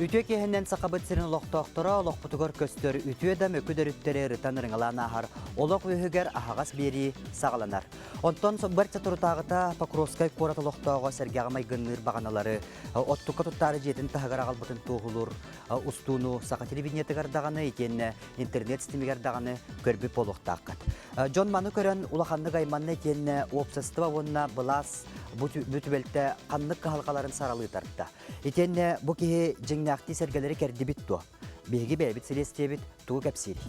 Үтүө киэһэнэн Сахабыт сирин олохтоохторо олохпутугар көстөр үтүө да мөкү дөрүттэри ырытан ырыҥалаан ааһар олох үөһүгэр аһаҕас биэрии саҕаланар. Онтон бэрт соторутааҕыта Покровскай куорат олохтооҕо сэргэҕэ майгынныыр баҕаналары оттукка туттаары дьиэтин таһыгар аҕалбытын туоһулуур устууну саха телевидениетыгар даҕаны итиэннэ интернет ситимигэр даҕаны көрбүт буолуохтааххыт. Дьон маны көрөн улаханнык айманна итиэннэ уопсастыба уонна былаас бу түбэлтэ ханнык кыһалҕаларын саралыы тарта. Итиэннэ бу киһи дьиҥнээхтии сэргэлэри кэрдибит дуо? Биһиги бэйэбит силиэстийэбит тугу кэпсиирий?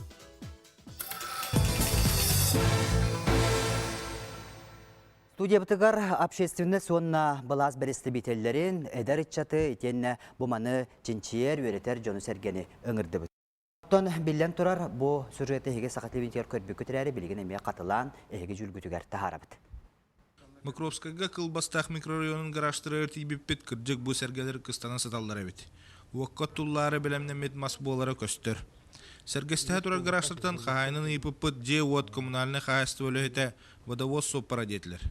Студиябытыгар общественность уонна былаас бэрэстэбиитэллэрин, эдэр ыччаты итиэннэ бу маны чинчийэр, үөрэтэр дьону-сэргэни ыҥырдыбыт. Оттон биллэн турар, бу сюжеты эһиги саха телевидениетигэр көрбүккүт эрээри, билигин эмиэ хатылаан эһиги дьүүлгүтүгэр таһаарабыт. Покровскайга кылбастаах микрорайонун гаражтарыгар тиийбиппит, кырдьык бу сэргэлэр кыстана сыталлар эбит. Уокка оттуллаары бэлэмнэммит мас буолара көстөр. Сэргэстэһэ турар гаражтартан хаһаайынын ыйыппыппыт дьиэ-уот коммунальнай хаһаайыстыба үлэһитэ водовоз суоппара диэтилэр.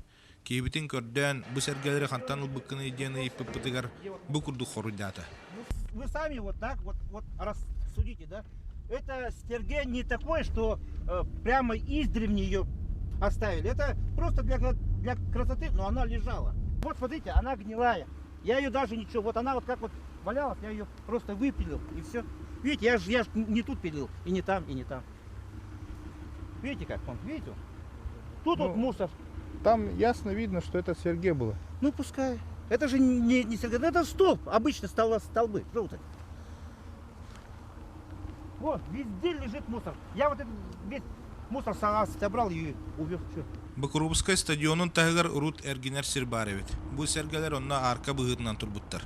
Киһибитин көрдөөн, бу сэргэлэри хантан ылбыккыный диэн ыйыппыппытыгар бу курдук хоруйдаата. Вы сами вот так вот, вот рассудите, да? Это стерге не такое, что прямо издревне ее оставили. Это просто для красоты, но она лежала. Вот смотрите, она гнилая. Я ее даже ничего, вот она вот как вот валялась, я ее просто выпилил и все. Видите, я ж не тут пилил, и не там, и не там. Видите как он, видите? Тут ну, вот мусор. Там ясно видно, что это Сергей было. Ну пускай. Это же не Сергей, это столб, обычно столбы. Что вот это? Вот, везде лежит мусор. Я вот этот весь мусор собрал и увез. Бокуруобускай стадионун таһыгар урут эргинэр сир баар эбит. Бу сэргэлэр онно арка быһыытынан турбуттар.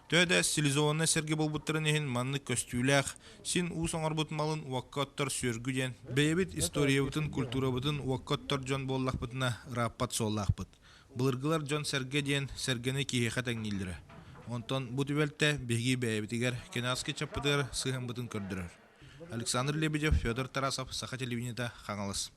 Төһө да стилизованнай сэргэ буолбуттарын иһин маннык көстүүлээх, син уус оҥорбут малын уокка оттор сүөргү диэн бэйэбит историябытын, культурабытын уокка оттор дьон буоллахпытына ырааппат суоллаахпыт. Былыргылар дьон сэргэ диэн сэргэни киһиэхэ тэҥнииллэрэ. Онтон бу түбэлтэ биһиги бэйэбитигэр, кэнэҕэски ыччаппытыгар сыһыаммытын көрдөрөр. Александр Лебедев, Федор Тарасов, Саха телевидениета, Хаҥалас.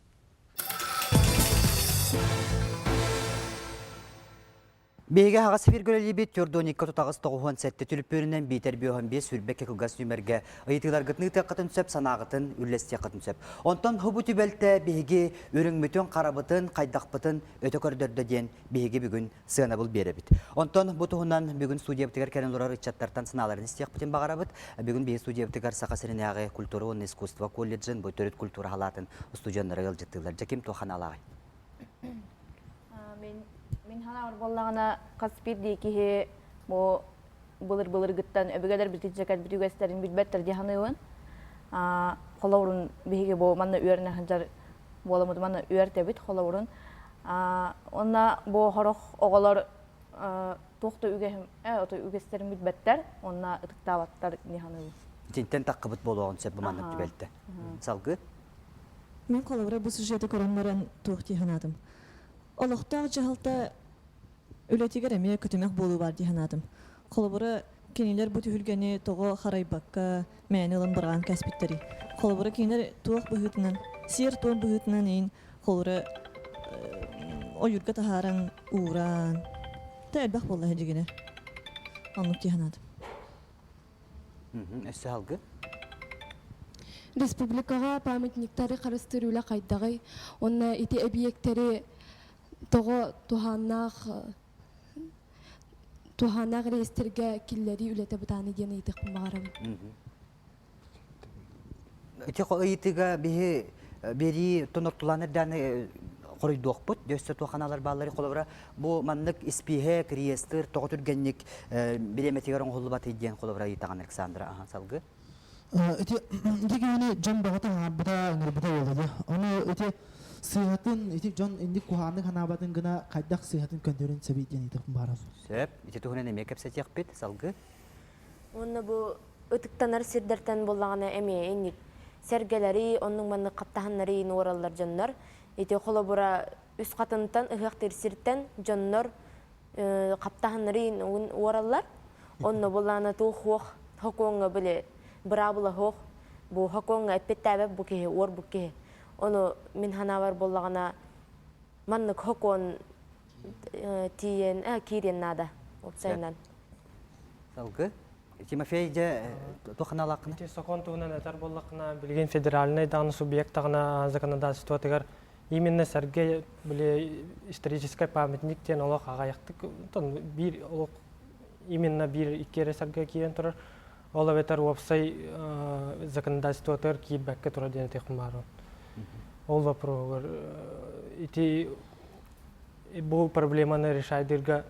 Биһиги аһаҕас эфиргэ үлэлиибит Тюрдоникка тутаҕыс 97 түлүппүөрүнэн биитэр 55 сүүрбэккэ кылгас нүмергэ ыйытыыларгытын ыытыаххытын сөп, санааҕытын үллэстиэххитин сөп. Онтон бу түбэлтэ биһиги үрүҥмүтүн, харабытын, хайдахпытын өтө көрдөрдө диэн биһиги бүгүн сыанабыл биэрэбит. Онтон бу туһунан бүгүн студиябытыгар кэлэн олорор ыччаттартан санааларын истиэхпитин баҕарабыт. Бүгүн биһиги студиябытыгар Саха сиринээҕи культура уонна искусство колледжын бу төрүт культура халаатын студеннара ыалдьыттыыллар. Дьэ ким туох аналааҕый? Мин мин санаабар буоллаҕына хас биирдии киһи бу былыр-былыргыттан өбүгэлэрбит илдьэ кэлбит үгэстэрин билбэттэр дии саныыбын. Холобурун биһиги бу манна үөрэнэ сылдьар буоламмыт манна үөртэбит холобурун. Онно бу сорох оҕолор туох да үгэһим үгэстэрин билбэттэр уонна ытыктаабаттар дии саныыбын. Итинтэн таххыбыт буолуоҕун сөп бу маннык түбэлтэ. Салгыы. Мин холобура бу сюжеты көрөн баран туох дии санаатым. Олохтоох дьаһалта үлэтигэр эмиэ көтүмэх буолуу баар дии санаатым. Холобура, кинилэр бу түһүлгэни тоҕо харайбакка мээнэ ылан быраҕан кээспиттэрий? Холобура, кинилэр туох быһыытынан, сиэр-туом быһыытынан иин холобура ойуурга таһааран ууран, да элбэх буолла дьигинэ. Оннук дии санаатым. Өссө салгыы. Республикаҕа памятниктары харыстыыр үлэ хайдаҕый? Уонна ити эбийиэктэри тоҕо туһааннаах туһааннаах реестргэ киллэрии үлэтэ бытааны диэн ыйытыахпын баҕарабын. Ити ыйытыыга биһи биэрии тонортулаан эрдэни хоруйдуохпут. Өссө туоханалар бааллары холобура бу маннык испииһэк, реестр тоҕо түргэнник бириэмэтигэр оҥоһуллубатый диэн холобура ыйытаҕын Александра аха салгыы. Ити ити киһини дьон бөҕөтө хаҥарбыта, ыҥырбыта буолла дии. Ону ити сыыһатын, ити дьон инник куһааннык санаабатын гына хайдах сыыһатын көннөрүн сөбүй диэн ыйытыахпын баҕарабын. Сөп. Ити туһунан эмиэ кэпсэтиэхпит. Салгыы. Уонна бу ытыктанар сирдэртэн буоллаҕына эмиэ инник сэргэлэри, оннук-маннык хаптаһыннары уораллар дьоннор. Ити холобура үс хатынтан ыһыахтыыр сиртэн дьоннор хаптаһыннары уораллар. Онно буоллаҕына туох хуох хокуоҥҥа били быраабыла суох. Бу хокуоҥҥа эппиттээбэт бу киһи, уорбут киһи. Ону мин санаабар буоллаҕына маннык хокуон тиийэн киириэн наада уопсайынан. Салгыы. Тимофей, дьэ, туох ханаалааххына? Ити сокуон туһунан этэр буоллаххына, билигин федеральнай даҕаны субъект даҕаны законодательствотыгар именно сэргэ били историческай памятник диэн олох аҕайахтык биир олох именно биир икки эрэ сэргэ киирэн турар. Ол эбэтэр уопсай законодательствотыгар киирбэккэ турар диэн этиэхпин баарбын. Ол вопроһугар ити бу проблеманы решайдырга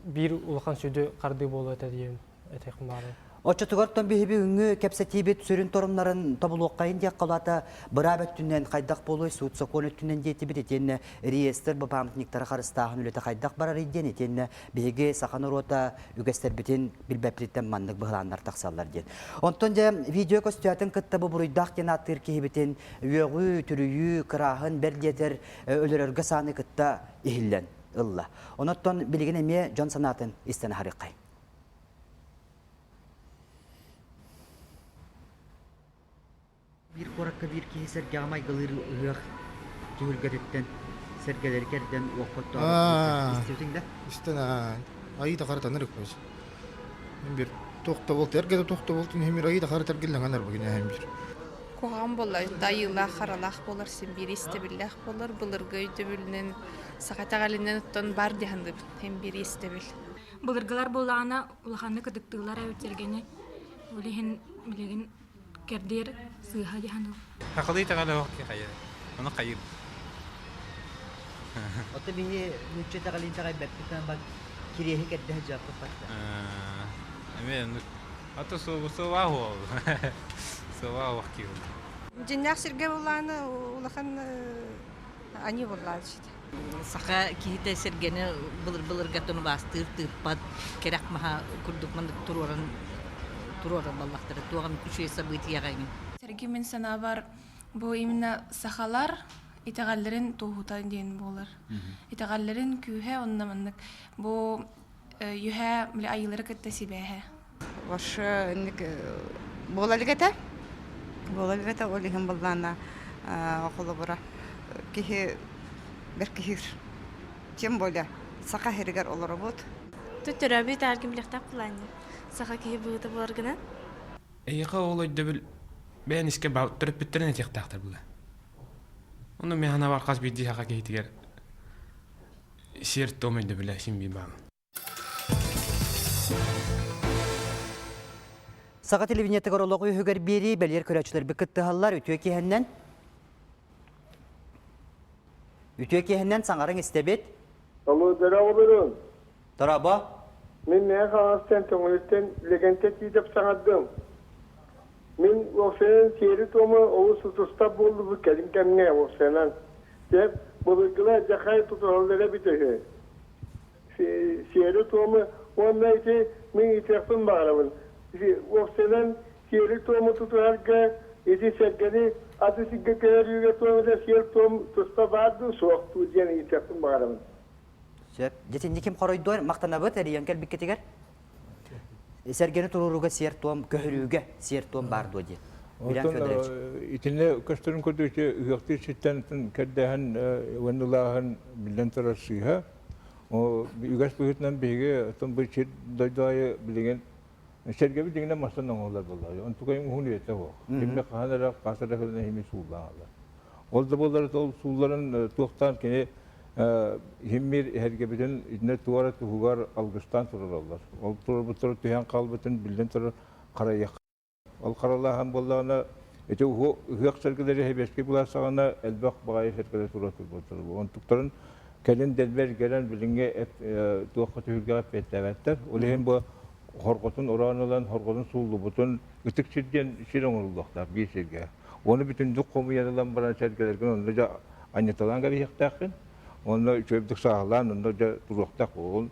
биир улахан сүдү хардыы буолуо этэ диэн этиэхпин баарбын. Оччотугар тон биһиги бүгүҥҥү кэпсэтиибит сүрүн торумнарын тобулуоххайын диэххэ улаата быраап өттүнэн хайдах буолуой, суут-сокуон өттүнэн диэтибит итиэннэ реестр бу памятниктары харыстааһын үлэтэ хайдах барарый диэн итиэннэ биһиги саха норуота үгэстэрбитин билбэппититтэн маннык быһылааннар тахсаллар диэн. Онтон дьэ видео көстөөтүн кытта бу буруйдаах диэн ааттыыр киһибитин үөҕүү, түрүйүү, кырааһын бэр диэтэр өлөрөргө сааны кытта иһиллэн ылла. Онон билигин эмиэ дьон санаатын истэн аһарыаххай. Биир куоракка биир киһи сэргэҕэ майгылыыр ыһыах түһүлгэтиттэн сэргэлэри кэрдэн уокка истибитиҥ да? Истэн айыы тахары таныр ыкпыз. Бир тохтобол эрге тохтобол түнһемир айыы тахары тергиллеңен арбагин эһемир. Куһаҕан буолла айыылаах харалаах буолар син биир истэбиллээх буолар былыргы өйдөбүлүнэн саха итэҕэлинэн оттон бар диһандыбыт һин биир истэбил. Былыргылар буоллаҕына улаханнык ытыктыыллар эбит сэргэни. Ол иһин билигин кэрдиэр сыыһа дьаһаныл. Хахалыы итэҕэлэ суох киһи хайа. Ону хайыыр. Ото биһи нуучча итэҕэлин итэҕэйбэппит бак кириэһи кэрдэһэ дьааппыт батта. Эме ато суобаа хуол. Суобаа хуох киһи. Дьиннээх сиргэ буллааны улахан они буллаан Саха киһитэ сэргэни былыр-былыргаттан убаастыыр, тыыппат, кэрэх маһа курдук маннык туруоран туруорар буоллахтара. Туох эмит үчүгэй событиеҕа эҥин. Сэрги мин санаабар бу именно сахалар итэҕэллэрин туоһута диэн буолар. Итэҕэллэрин күүһэ онно маннык бу үһээ били айыылары кытта сибээһэ. Вообще буола илик этэ. Буола илик этэ ол иһин быллаана холобура киһи бэркиһиир. Тем более саха сиригэр олоробут. Төрөөбүт итэҕэлгин билиэхтээх былаанньа. Саха киһи быһыыта буолар гына. Эйиэхэ ол өйдөбүл бэйэн искэ төрөппүттэрин этиэхтээхтэр була. Ону мин санаабар хас биирдии саха киһитигэр сиэр-туом өйдөбүлэ син биир баар. Саха телевидениетыгар олох үһүгэр биэрии бэлиэр көрөөччүлэрбит кыттыһаллар үтүө киэһэннэн. Үтүө киэһэннэн саҥарыҥ истэбит. Алло, здорово, Дорообо. Мин Мэҥэ Хаҥаластан Төҥүлүттэн Лэгэнтэй Тиитэп саҥардым. Мин уопсайынан сиэри-туому олус тутуспат буоллубут кэлин кэмҥэ уопсайынан. Дьэ, былыргылар дьахай тутуһаллара эбитэ үһү. Сиэри-туому уонна ити мин ыытыахпын баҕарабын. Уопсайынан сиэри-туому тутуһарга ити сэргэни аты сиргэ көһөрүүгэ туом эрэ сиэр-туом туспа баар дуу, суох дуу диэн ыйытыахпын баҕарабын. Сөп. Дьэ, ким хоройдуор махтанабыт эрийэн кэлбиккитигэр. Сэргэни туруорууга сиэр-туом, көһөрүүгэ сиэр-туом баар дуо диэн. Мирян Федорович. Итиннэ көстөрүн курдук ити ыһыахтыыр сиртэн кэрдээһин уоннулааһын биллэн турар сыыһа. Үгэс быһыытынан биһиги оттон бу сир дойду аайы билигин сэргэбит дьиҥинэн мастан оҥоһуллар буоллаҕа. Онтукайым уһун үйэтэ суох. Кимме хаһан эрэ хас эрэ сылынан иһими сууллаан хаалар. Ол да буоллар ол суулларын туохтаан кини иһиммир эһэргэбитин итиннэ туора туһугар алгыстаан турараллар. Ол турарбыттара түһэн хаалбытын биллэн турар харайыах. Ол харалааһын буоллаҕына ити ыһыах сэргэлэри сэбиэскэй былаас саҕана элбэх баҕайы сэргэлэр тура турбуттар. Онтуктарын кэлин дэлбэр кэлэн билиҥҥи туохха түһүлгэҕэ эппиэттээбэттэр. Ол иһин бу хорҕотун ороон ылан, хорҕотун сууллубутун ытык сир диэн сир оҥоруллуохтаах биир сиргэ. Оны бүтүндүк хомуйан ылан баран сэргэлэргин онно дьэ анньыталаан кэбиһиэхтээххин. Онно үчүгэйдик сааһылаан онно дьэ туруохтаах буолун.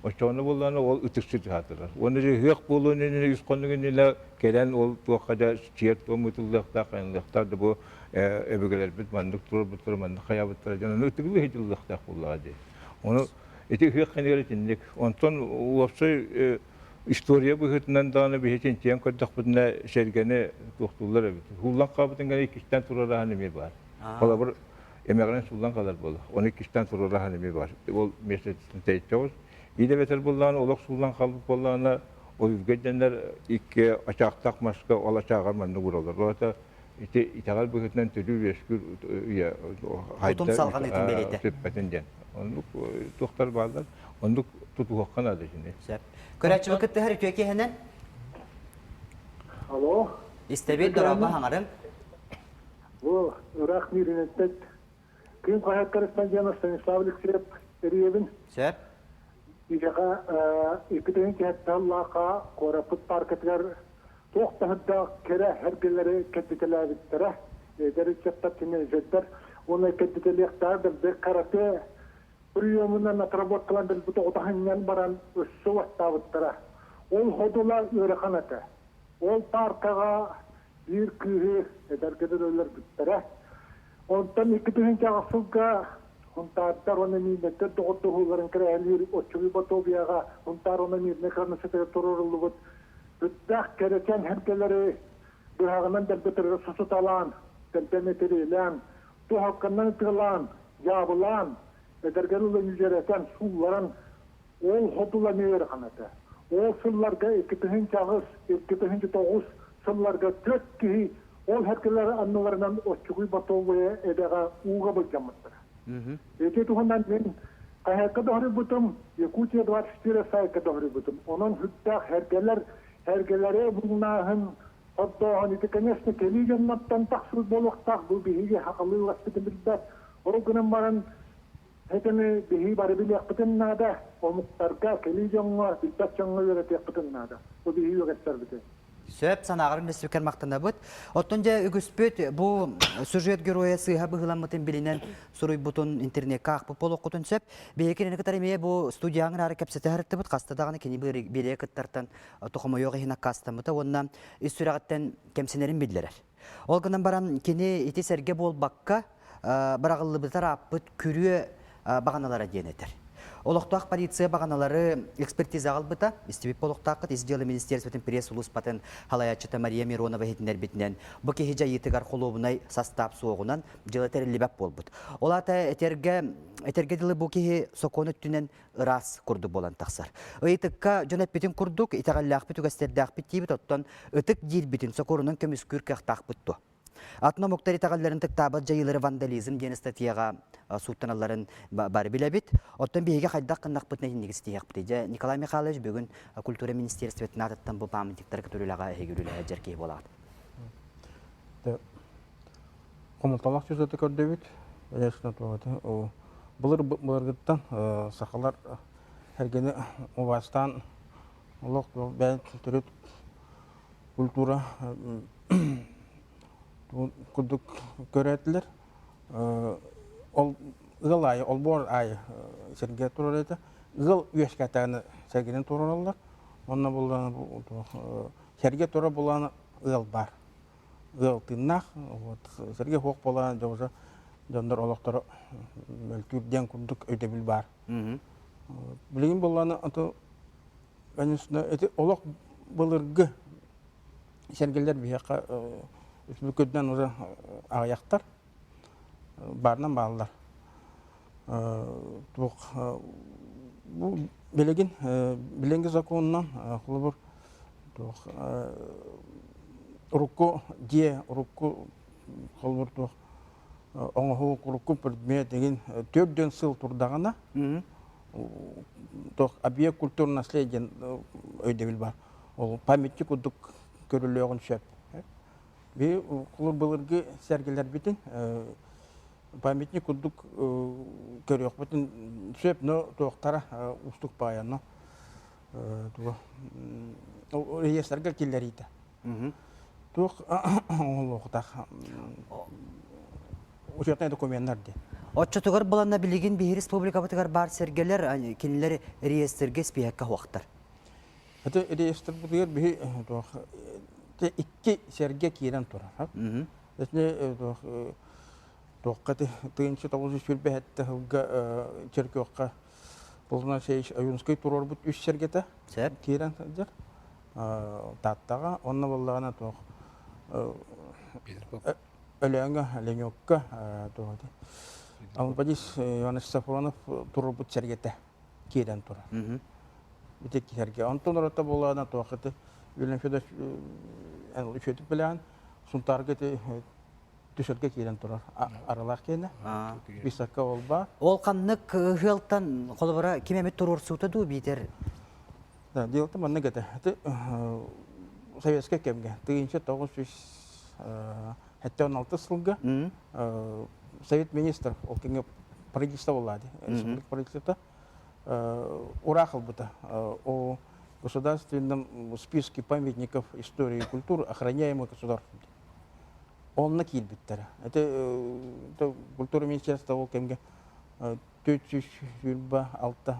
Оччоҕуна буоллаҕына ол ытык сир аатырар. Уонна дьэ ыһыах буолуон иннинэ үс хонук иннинэ кэлэн ол туохха дьэ сиэр-туом ыытыллыахтаах, айанлыахтаах да бу өбүгэлэрбит маннык туруорбуттара, маннык хайаабыттара дьон ону ытыгылыы сылдьыллыахтаах буоллаҕа дии. Ону ити ыһыах кэннигэр итинник. Онтон уопсай история быһыытынан даҕаны биһи чинчийэн көрдөхпүтүнэ сэргэни туохтууллар эбит. Ууллан хаалбытын гына иккистээн туруораһан эмиэ баар. Холобур, эмэҕинэн сууллан хаалар буолла. Ону иккистээн туруораһан эмиэ баар. Ол миэстэтин тэйиччэҕис. Биир эбэтэр буоллаҕына олох сууллан хаалбыт буоллаҕына, Ол үргэйдэннэр икки ачаахтаах маска ол ачааҕар маннык уураллар. Ол аата ити итэҕэл быһыытынан төрүүр үөскүүр үйэ Утум салҕаныытын бэлиэтэ. сүппэтин диэн. Оннук туохтар бааллар. Оннук тутуһуохха наада итини. Сөп. Көрөөччүбүт кыттыһар үтүө киэһэнэн. Алло. Истэбит, дорообо хаҥарым. Бу ыраах Мииринэттэн Кыым хаһыат корреспондена Станислав Алексеев эрийэбин. Сөп. Идэҕэ 2007 сыллаахха куораппыт паркатыгар туох да сырдаах кэрэ эргэлэри кэрдитэлээбиттэрэ. Эдэр ыччаттар, тинейджердэр уонна кэрдитэлиэхтээх дэлби карате приемунан отработкалаан дэлби тоҕута сынньан баран өссө уоттаабыттара. Ол ходула ыарахан этэ. Ол паркаҕа биир кыыһы эдэргэ өлөрбүттэрэ. Онтон 2008 сылга Хунтаардар уонна Миирнэйдэр доҕордоһууларын кэрэһэлиир Оччугуй Ботуобуйаҕа Хунтаар уонна Миирнэй кыраныыссатыгар туруоруллубут сүрдээх кэрэчээн сэргэлэри быһаҕынан дэлби сусуталаан, дэлбэни тириилээн, туоһапканнан ытыалаан, дьаабылаан, эдэргэр ылан үөрэтэн, суулларан ол хотулан ыарахан этэ. Ол сылларга 2008, 2009 сылларга түөрт киһи ол сэргэлэр анныларынан Оччугуй Ботуобуйа эбэҕэ ууга былдьаммыттара. Ити туһунан мин хаһыакка доһоруйбутум, Якутия 24 сайтка доһоруйбутум. Онон сүрдээх сэргэлэр, сэргэлэри муҥнааһын, хордооһун ити, конечно, кэлии дьоннортон тахсыбыт буолуохтаах, бу биһиги хахалыы ыласпытын билбэт. Ол гынан баран Этини биһиги бары билиэхпитин наада, омуктарга, кэлии дьоҥҥо, билбэт дьоҥҥо үөрэтиэхпитин наада. Бу биһиги үгэстэрбитин. Сөп, санааҕар үллэстибиккэр махтанабыт. Оттон дьэ үгүспүт бу сюжет геройа сыыһа быһыыламмытын билинэн суруйбутун интернеккэ аахпыт буолуоххутун сөп. Биһиги кинини кытары эмиэ бу студияҕа араары кэпсэтэ сырыттыбыт. Хаста даҕаны кини биэриэ кыттартан тохомойуох иһин аккаастаммыта уонна ис сүрэҕиттэн кэмсинэрин биллэрэр. Ол гынан баран кини ити сэргэ буолбакка быраҕыллыбытар ааппыт күрүө баҕаналара диэн этэр. Олохтоох полиция баҕаналары экспертизаҕа ылбыта. Истибит олохтооххут Ис дьыала министерствотын пресс-сулууспатын салайааччыта Мария Миронова иһитиннэрбитинэн, бу киһи дьайыытыгар холуобунай састаап суоҕунан дьыала тэриллибэт буолбут. Ол аата этэргэ, этэргэ дылы бу киһи сокуон өттүнэн ыраас курдук буолан тахсар. Ыйытыкка дьон эппитин курдук, итэҕэллээхпит, үгэстэрдээхпит диибит, оттон ытык диирбитин сокуонунан көмүскүүр кыахтаахпыт дуо? Атын омуктар итэҕэллэрин тыктаабат дьайыылары вандализм диэн ыстатыйаҕа сууттаналларын бары билэбит. Оттон биһиги хайдах гыннахпытына итинник истиһиэхпитий? Дьэ, Николай Михайлович бүгүн культура министерствотын аатыттан бу памятниктары кытары үлэҕэ эһиги үлэлэһэ дьэр киһи буолаҕыт. Хомолтолоох сюжеты көрдөбүт. Былыр былыргыттан сахалар эргэни убаастаан олох бэйэ төрүт культура курдук көрөөтүлэр. Ол ыал аайы, олбуор аайы сэргэ турар этэ. Ыал үөскээтэҕинэ сэргэнэн туруораллар. Онно буллаҕына сэргэ турар булаана ыал баар. Ыал тыыннаах. Вот сэргэ суох буолан дьэ уже дьоннор олохторо мөлтүүр диэн курдук өйдөбүл баар. Билигин буоллаҕына ото конечно ити олох былыргы сэргэлэр биһиэхэ республикадан уже аҕыйахтар баарынан бааллар. Туох бу билигин билиҥҥи законунан холобур туох урукку дьиэ урукку холобур туох оҥоһуу урукку предмет игин 4 сыл турдаҕына туох объект культурного наследия диэн өйдөбүл бар. Ол памятник курдук көрүлүөҕүн сөп. Би былыргы сэргэлэрбитин памятник курдук көрүөхпүтүн сөп, но туохтара уустук баайанно реестрга киллэриитэ. Туох оҥолуохтаах учетнай докуменнар диэн. Оччотугар буланна билигин биһи республикабытыгар баар сэргэлэр кинилэр реестргэ испииһэккэ хуохтар. Это реестрбытыгар биһи туох икки сэргэ киирэн турар. Итини туох туохха тыынчы 927 сылга Черкөөххө Платон Алексеевич Ойуунскай туруорбут үс сэргэтэ киирэн сылдьар. Тааттаҕа онно буоллаҕына туох Өлөөҥө, Ленюкка туох этэй Албадис Иванович Сафронов туруорбут сэргэтэ киирэн турар. Ити киһэргэ. Онтон орото буолаана туохаты Юлиан Федорович үчүгэтик билэҕин. Сунтаарга ити түсэргэ киирэн турар аралаах киэнэ. Списокка ол баар. Ол ханнык ыһыалтан холобура ким эмит туруорсуута дуу биитэр? Да, дело маннык этэ. Ити советскай кэмгэ 1976 сылга Совет министр ол кэмҥэ правительство буолла республика правительствота ураах ылбыта. О государственном списке памятников истории и культуры, охраняемых государством. Онно киирбиттэрэ. Это культура министерства ол кэмгэ 426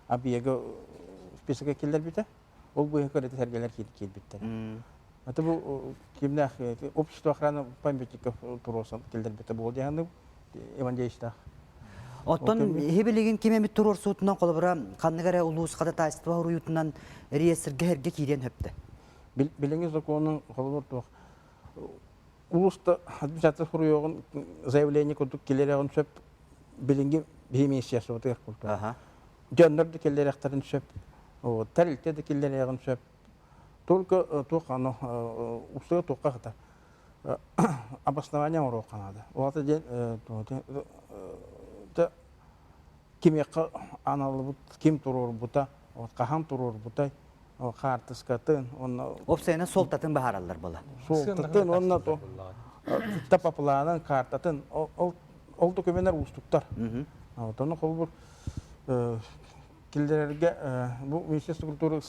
объега списокка киллэрбитэ. Ол быһа көрөтө сэргэлэр киирбиттэр. Это бу кимнээх общество охраны памятников туруорсан киллэрбитэ буол диэханны Иван Деевичтаах. Оттон иһи билигин ким эмит туруорсуутунан холобура ханнык эрэ улуус ходатайство уруйутунан реестргэ эргэ киириэн сөптө. Билиҥҥи законун холобур туох улууста администрация суруйуоҕун заявление курдук киллэриэҕин сөп билиҥҥи биһи министерствотыгар культура. Дьоннор да киллэриэхтэрин сөп, тэрилтэ да киллэриэҕин сөп. Только туох аны устуга туохха хата обоснование оҥоруохха наада. Ол диэн кимиэхэ аналлыбыт, ким туруорбута, хаһан туруорбутай, хаартыскатын уонна Опсайынан суолтатын баһараллар була. Суолтатын уонна тапапланын, картатын ол ол документтар уустуктар. Ону холбур киллэрэргэ бу Министерство культуры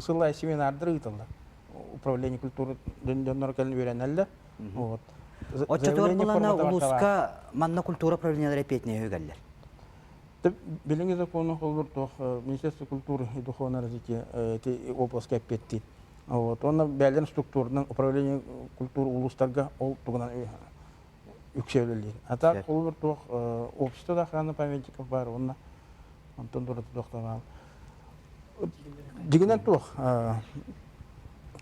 сыллай семинардары ыыталлар. Управление культуры дьонноро кэлин үөрэнэллэр. Вот. Оччотугар булана улууска манна культура управлениелара эпиэтинэһи үгэллэр. Билиҥҥи закону холбур туох Министерство культуры и духовного развития эти областка эппиэттиир. Вот. Онно бэйэлэрин структурынан управление культуры улуустарга ол тугунан үксэ үлэлиир. А так холбур туох общество да охраны памятников баар уонна онтон турата туохтанаал. Дигинэн туох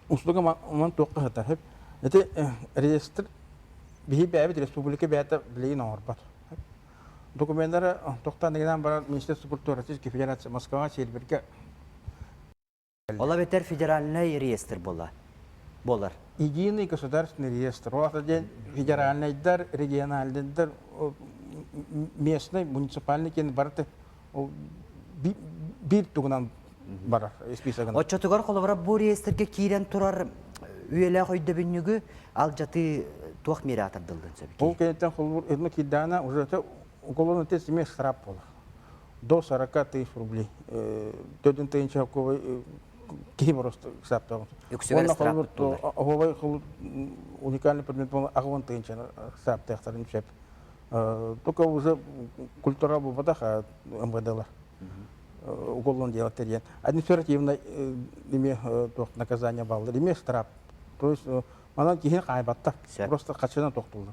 услуга манан туохха сытар. Ити реестр биһи бэйэбит республика бэйэтэ билигин оҥорбот. Докуменнары тохтоон дигинэн баран Министерство культуры Российской Федерации Москваҕа Сибиргэ Ол эбэтэр федеральнай реестр буола буолар. Единый государственный реестр. Ол диэн федеральнайдар, региональнайдар, местный, муниципальный киэн барыта ол биир тугунан барар списогынан. Оччотугар холобура бу реестргэ киирэн турар үйэлээх өйдөбүнньүгү алдьатыы туох миэрэ атардыллын сөп? Ол кэнниттэн холобур ырны киирдэҕинэ уже уголовный тест эмиэ штраф буолар. До 40 тысяч рублей. Төрдүн тыһыынча киһи просто штрафтаах. Үксүгэр штраф Оһуобай уникальный предмет буолан аҕыон тыһыынча штрафтаахтарын сөп. Только уже культура буолбатах МВДлар уголовное дело тэрийэн. Административный эме туох наказание баллар, эме штраф. То есть манан киһи хаайбаттар. Просто хачынан тохтуллар.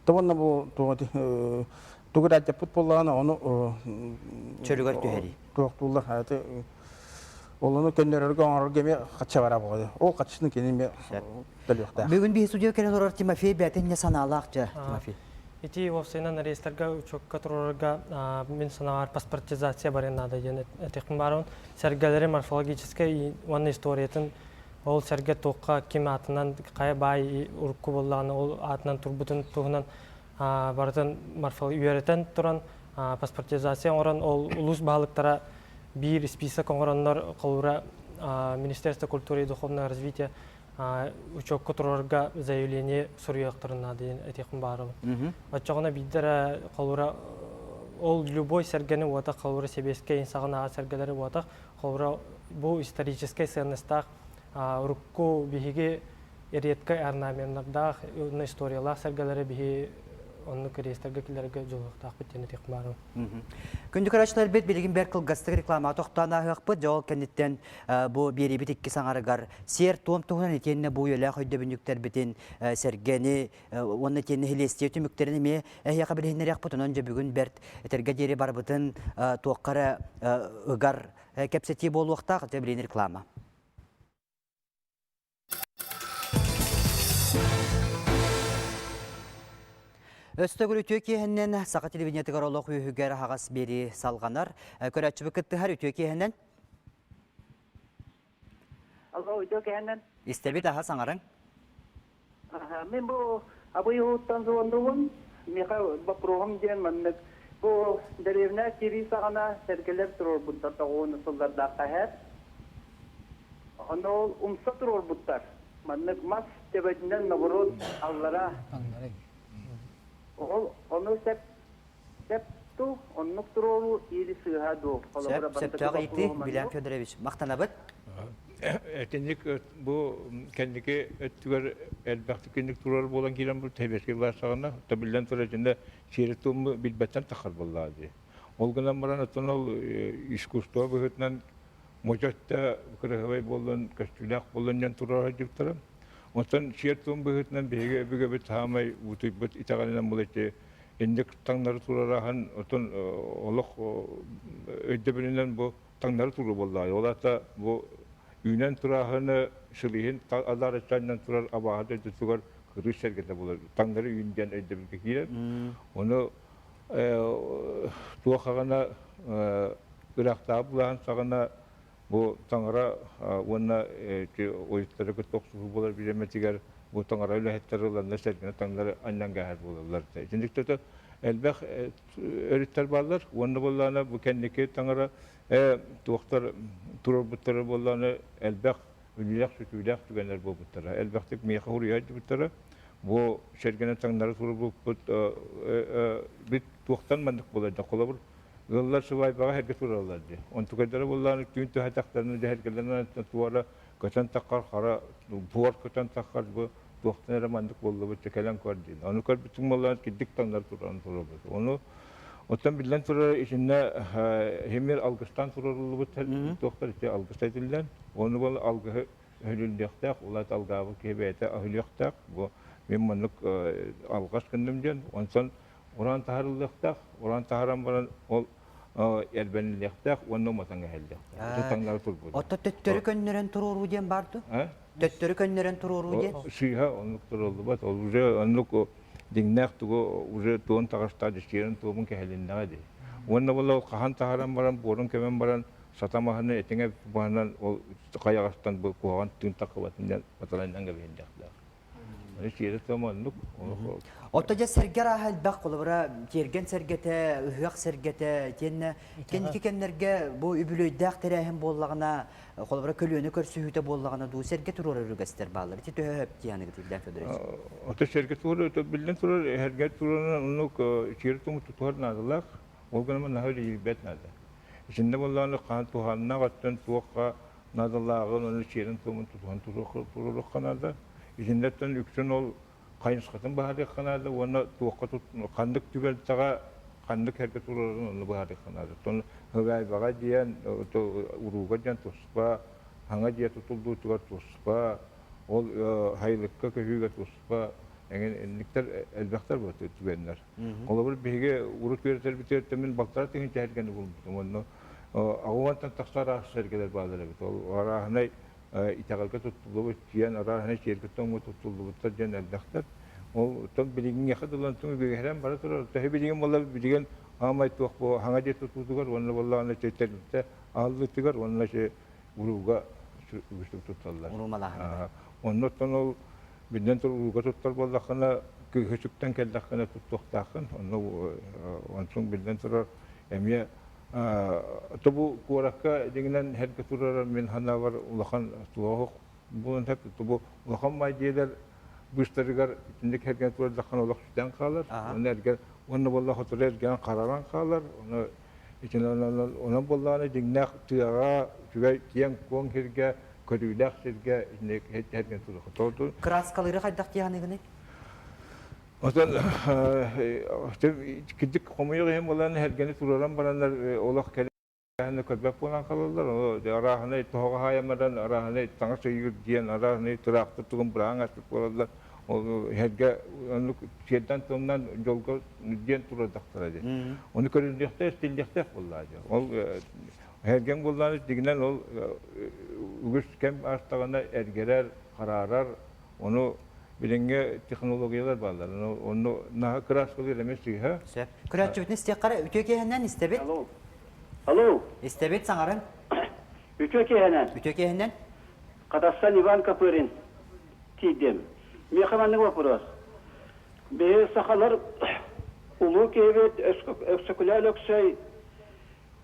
Тобонна бу тугу да дьаппыт буоллаҕына ону чөлүгэр түһэрии. Туохтууллар. Олону көннөрөргө оҥорорго эмиэ хачча бара буолуо. Ол хаччыны кини эмиэ төлүөхтээх. Бүгүн биһи судья кэлэн олорор Тимофей бэйэтин не санаалаах дьэ Тимофей. Ити уопсайынан реестрга учуокка туруорарга мин санаабар паспортизация барыан наада диэн этиэхпин баарабын. Сэргэлэри морфологическай уонна историятын ол сэргэ туохха ким аатынан хайа баай урукку буоллаҕына ол аатынан турбутун туһунан барытын үөрэтэн туран паспортизация оҥорон ол улуус баһылыктара биир список оҥороннор холобура Министерство культуры и духовного развития учуокка турарга заявление суруйуохтарын наада диэн этиэхпин баарабын. Оччоҕуна биирдэ эрэ холобура ол любой сэргэни уотах холобура сэбиэскэй саҕанааҕы сэргэлэри уотах холобура бу историческай сыаннастаах урукку биһиги редкай орнаменнардаах уонна историялаах сэргэлэри биһи оннук реестргэ киллэрэргэ дьулуһуохтаахпыт диэн этиэх баарым. Күндү көрөөччүлэрбит билигин бэрт кылгастык рекламаҕа тохтоон ааһыахпыт. Дьэ ол кэнниттэн бу биэриибит икки саҥарыгар сиэр-туом туһунан итиэннэ бу үйэлээх өйдөбүнньүктэрбитин сэргэни уонна итиэннэ силиэстийэ түмүктэрин эмиэ эһиэхэ билиһиннэриэхпит. Онон дьэ бүгүн бэрт этэргэ диэри барыбытын туохха эрэ ыгар кэпсэтии буолуохтаах. Дьэ билигин реклама. Өстөгүл үтүө киэһэннэн саха телевидениетыгар олох үөһүгэр аһаҕас биэрии салҕанар. Көрөөччүбүт кыттыһар үтүө киэһэннэн. Алло, үтүө кэһэнэн. Истэбит аһа саҥарыҥ. Мин бу Абый уһуттан звоннубун. Миэхэ боппуруоһум диэн маннык. Бу дэриэбинэ киирии саҕана сэргэлэр туруорбуттар тоҕуону сыллардаахха эһэр. Ону ол умса туруорбуттар. Маннык мас төбөтүнэн наоборот аллара. Ол ону сеп сеп ту оннук туруоруу или сыыһа дуу. Сөп, сөптөөх ыйытыы, Вилям Федорович. Махтанабыт. Этинник бу кэнники өттүгэр элбэхтик киник турар буолан киирэн бу тэбиэскэ саҕана табиллан турар итиннэ сиэри-туому билбэттэн тахар буоллаа дии. Ол гынан баран оттон ол искусство быһыытынан модьу өттө кырыһыбай буоллун, көстүүлээх буоллун диэн турар дьыктара. Оттон сиэр-туом быһыытынан биһиги өбүгэбит саамай уутуйбут итэҕэлинэн бул ити инник таҥнары турараһын оттон олох өйдөбүлүнэн бу таҥнары туруу буоллаҕа. Ол аата бу үүнэн турааһыны сылыйын алаарыччаннан турар абааһы дойдутугар кырыыс сэргэтэ буолар. Таҥнары үүн диэн өйдөбүлгэ киирэр. Ону туох аҕана ыраахтааҕы былаан саҕана бу таҥара уонна ойуттары кытта охсуһуу буолар бириэмэтигэр бу таҥара үлэһиттэр ыланнар сэргэни таҥнары анньан кээһэр буолаллар. Итинник элбэх өрүттэр бааллар. Уонна буоллаҕына бу кэнники таҥара туохтар туруорбуттара буоллаҕына элбэх үлэлээх-сүтүүлээх түгэннэр буолбуттара. Элбэхтик миэхэ уруйа Бу сэргэнэн таҥнары туруорбуппут бит туохтан маннык буолар да холобур ыаллар сыбаайбаҕа эргэ тураллар дии. Онтукайдара буоллаҕына түүн түһэтэхтэринэ дьэһэргэлэринэн туора көтөн таххар хара буор көтөн таххар бу туохтан эрэ маннык буоллубут кэлэн көр диин. Ону көрбүтүҥ буоллаҕына кирдик таҥнары туран турабыт. Ону оттон биллэн турар итиннэ химир алгыстаан турарыллыбыт туохтар ити алгыс этиллэн ону бол алгыһы өһүлүллүөхтээх, улаат алгаабыт киһи бэйэтэ өһүлүөхтээх. Бу мин маннык алҕас гынным диэн. Онтон уран таһарыллыахтаах, уран таһаран баран ол эрбэниллиэхтээх уонна уматан кэһэллиэхтээх. Ити таҥнары турбут. Отто төттөрү көннөрөн туруоруу диэн бар дуо? Төттөрү көннөрөн туруоруу диэн? Сыыһа оннук туруллубат. Ол уже оннук диҥнээх тугу уже туон таҕыстаах дьиктиэрин туомун кэһэлиннэҕэ дии. Уонна була ол хаһан таһаран баран, буорун көмөн баран сатамаһыны этиҥэ баһынан ол хайаҕастан бу куһаҕан тыын таххыбатын диэн баталайынан кэбиһиллиэхтээх. Аны сиэрэ туома оннук. Отто дьэ сэргэ арааһа элбэх холобура тиэргэн сэргэтэ, ыһыах сэргэтэ итиэннэ кэнники кэмнэргэ бу үбүлүөйдээх тэрээһин буоллаҕына холобура көлүөнэ көрсүһүүтэ буоллаҕына дуу сэргэ туруорар үгэстэр бааллар. Ити төһө хөп тиһаныгыт Ильдан Федорович? Ото сэргэ туруорар биллэн турар эһэргэ туруоран оннук сиэри туому тутуһар наадалаах. Ол гынан наһаа үлэлиирбэт наада. Итиннэ буоллаҕына хаан туһааннаах өттүн туохха наадалааҕын уонна сиэрин-туомун тутуһан туруохха наада. Итиннэттэн үксүн ол хайысхатын быһаарыахха наада уонна туохха ханнык түбэлтэҕэ ханнык сэргэ турарын онно быһаарыахха наада. Оттон Хыбаайбаҕа диэн, урууга диэн туспа, хаҥа дьиэ тутуллуутугар туспа, ол сайылыкка көһүүгэ туспа эҥин инниктэр элбэхтэр буолар түгэннэр. Холобур, биһиги урут үөрэтэрбитигэр мин балтараа тыһыынча эргэни булбутум. Онно аҕуантан тахса араас сэргэлэр бааллар эбит. Ол арааһынай итэҕэлгэ туттуллубут, дьиэн арааһынай сиэргэ тоҥҥо туттуллубуттар диэн элбэхтэр. Ол оттон билигиҥҥиэхэ дылы онтон үгэһирэн бара турар. Төһө билигин буолла билигин аамай туох бу хаҥа дьиэ тутуутугар уонна буоллаҕына тэрилтэ аһыллыытыгар уонна урууга үгүстүк тутталлар. Уруумалааһыныгар. Онно оттон ол биллэн турар урууга туттар буоллаххына кыыһы сүктэн кэллэххинэ туттуохтааххын. Онно онтуҥ биллэн турар эмиэ то бу куоракка дьиҥинэн эргэ турара мин санаабар улахан туох буолан сөп бу улахан маай дьиэлэр быыстарыгар итинник эргэн турардаххына олох сүтэн хаалар. Онно эргэ уонна буолла хотура эргэн хараран хаалар. Ону Онон буоллаҕына дьиҥнээх тыаҕа үчүгэй киэҥ-куоҥ сиргэ, көрүүлээх сиргэ итинник туруохха. Кырааскалыыры хайдах дии саныыгыный? Отон кырдьык хомуйуох иһин буолан эргэни туруоран бараннар олох кэлээһини көрбөт буолан хаалаллар. Арааһынай тоһоҕо хаайан баран арааһынай таҥас ыйыыр диэн арааһынай тыраахтыр тугун быраҕан аспыт буолаллар. Ол эргэ оннук сиэрдэн-туомнан дьолго диэн турардахтара дии. Ону көрүллүөхтээх, истиллиэхтээх буоллаҕа дии. Ол эргэҥ буоллаҕына дьиҥинэн ол үгүс кэм аастаҕына эргэрэр, хараарар, ону билиҥҥи технологиялар бааллар. Ону наһаа кырааскалыыр эмиэ сыыһа. Сөп. Көрөөччүбүтүн истиэххэ эрэ үтүө киэһэнэн истэбит. Алло. Алло. Истэбит, саҥарыҥ. Үтүө киэһэнэн. Үтүө киэһэнэн. Хатастан Иван Копырин тиийдим. Миэхэ маннык вопрос. Биһи сахалар улуу киһибит Өксөкүлээх Өлөксөй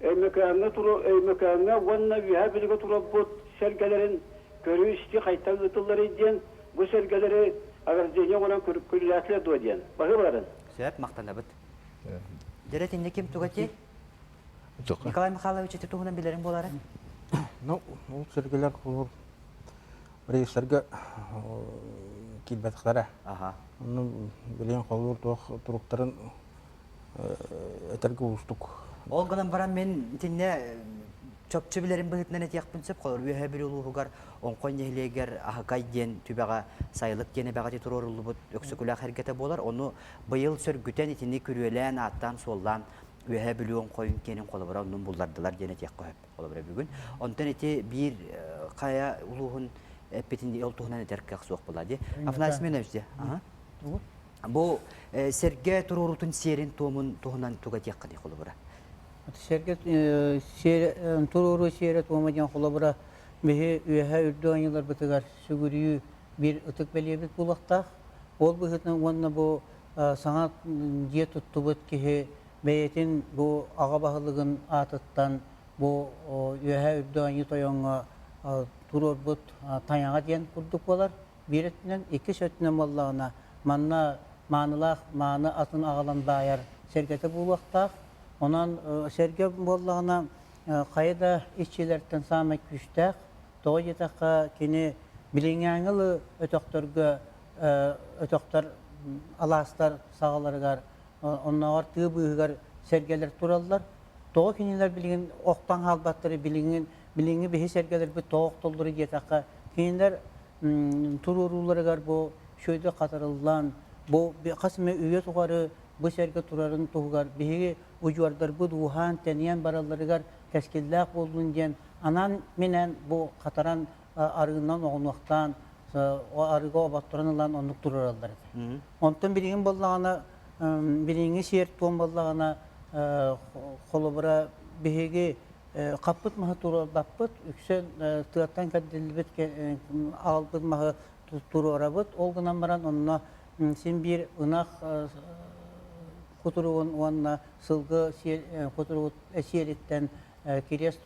Өймөкөөҥҥө Өймөкөөҥҥө уонна Үөһээ Бүлүүгэ турарбыт сэргэлэрин көрүү-истии хайтан ыытылларый диэн бу сэргэлэри ограждение оҥорон күрүлээтилэр дуо диэн. Баһыыбаларын. Сөп, махтанабыт. Дьэрэ итиннэ ким туга этиэй? Николай Михайлович ити туһунан билэрин буолара? Ну, ол сэргэлэр холор рейстергэ киирбэтэхтэрэ. Аха. Онно билигин холуур туох туруктарын этэргэ уустук. Ол гынан баран мин итиннэ чопчу билэрим быһыытынан этиэхпин сөп. Холобур, Үөһээ Бүлүү улууһугар Оҥхой нэһилиэгэр Аһыкай диэн түбэҕэ сайылык диэн эбэҕэ туруоруллубут Өксөкүлээх эргэтэ буолар. Ону быйыл сөргүтэн итини күрүөлээн, ааттаан-суоллаан Үөһээ Бүлүү Оҥхойун киэнин холобура оннун буллардылар диэн этиэххэ сөп. Холобура бүгүн. Онтон ити биир хайа улууһун эппитин ол туһунан этэр кыах суох буолла дии. Афанасий Семенович дии. Бу сэргэ туруорутун сиэрин-туомун туһунан туга диэххиний холобура? Сэргэ туруоруу сиэрэ-туома диэн холобура биһи үөһэ үрдүк аньыыларбытыгар сүгүрүйүү биир ытык бэлиэбит буолуохтаах. Ол быһыытынан уонна бу саҥа дьиэ туттубут киһи бэйэтин бу аҕа баһылыгын аатыттан бу үөһэ үрдүк аньыы тойоҥҥо туруорбут тайаҕа диэн курдук буолар. Биир өттүнэн, иккис өттүнэн буоллаҕына, манна маанылаах мааны атын аҕалан баайар сэргэтэ буолуохтаах. Онон сэргэ буоллаҕына, хайа да иччилэртэн саамай күүстээх. Тоҕо диэтэххэ, кини билиҥҥээҥи ылы өтөхтөргө өтөхтөр алаастар саҕаларыгар, оннооҕор тыа быыһыгар сэргэлэр тураллар. Тоҕо кинилэр билигин охтон хаалбаттары билигин билиҥҥи биһи сэргэлэрбит тоҕо охтоллору диэтэххэ, кинилэр туруорууларыгар бу үчүгэйдик хатарыллан, бу хас эмэ үйэ тухары бу сэргэ турарын туһугар биһиги удьуордарбыт ууһаан-тэнийэн баралларыгар кэскиллээх буоллун диэн анаан-минээн бу хатаран арыынан оҕунуохтаан арыыга оботторон ылан оннук туруораллар этэ. Онтон билигин буоллаҕына билиҥҥи сиэр-туом буоллаҕына холобура биһиги Хаппыт маһы туруорбаппыт, үксүн тыаттан кэрдиллибит аҕалбыт маһы туруорабыт. Ол гынан баран онно син биир ынах кутуругун уонна сылгы кутуругун сиэлиттэн кириэс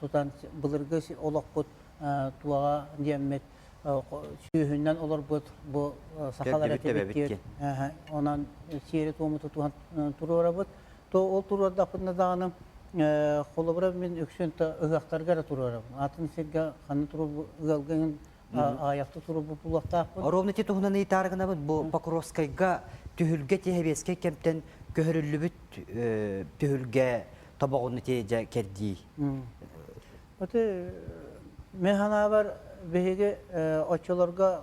тутан былыргы олохпут туоҕа диэммит сүүһүнэн олорбут бу сахалар этибит Онон сиэри-туому тутуһан туруорабыт. То ол туруордахпытына даҕаны холобура мин үксүн ыһыахтарга эрэ туруорабын. Атын сиргэ ханна туруорбу ыалга аҕыйахта туруорбут буолуохтаахпын. Ровно ити туһунан ыйытаары гынабын. Бу Покровскайга түһүлгэ тиһэбиэскэй кэмтэн көһөрүллүбүт түһүлгэ тобоҕун ити дьэ кэрдии. Ити мен санаабар биһиги оччолорго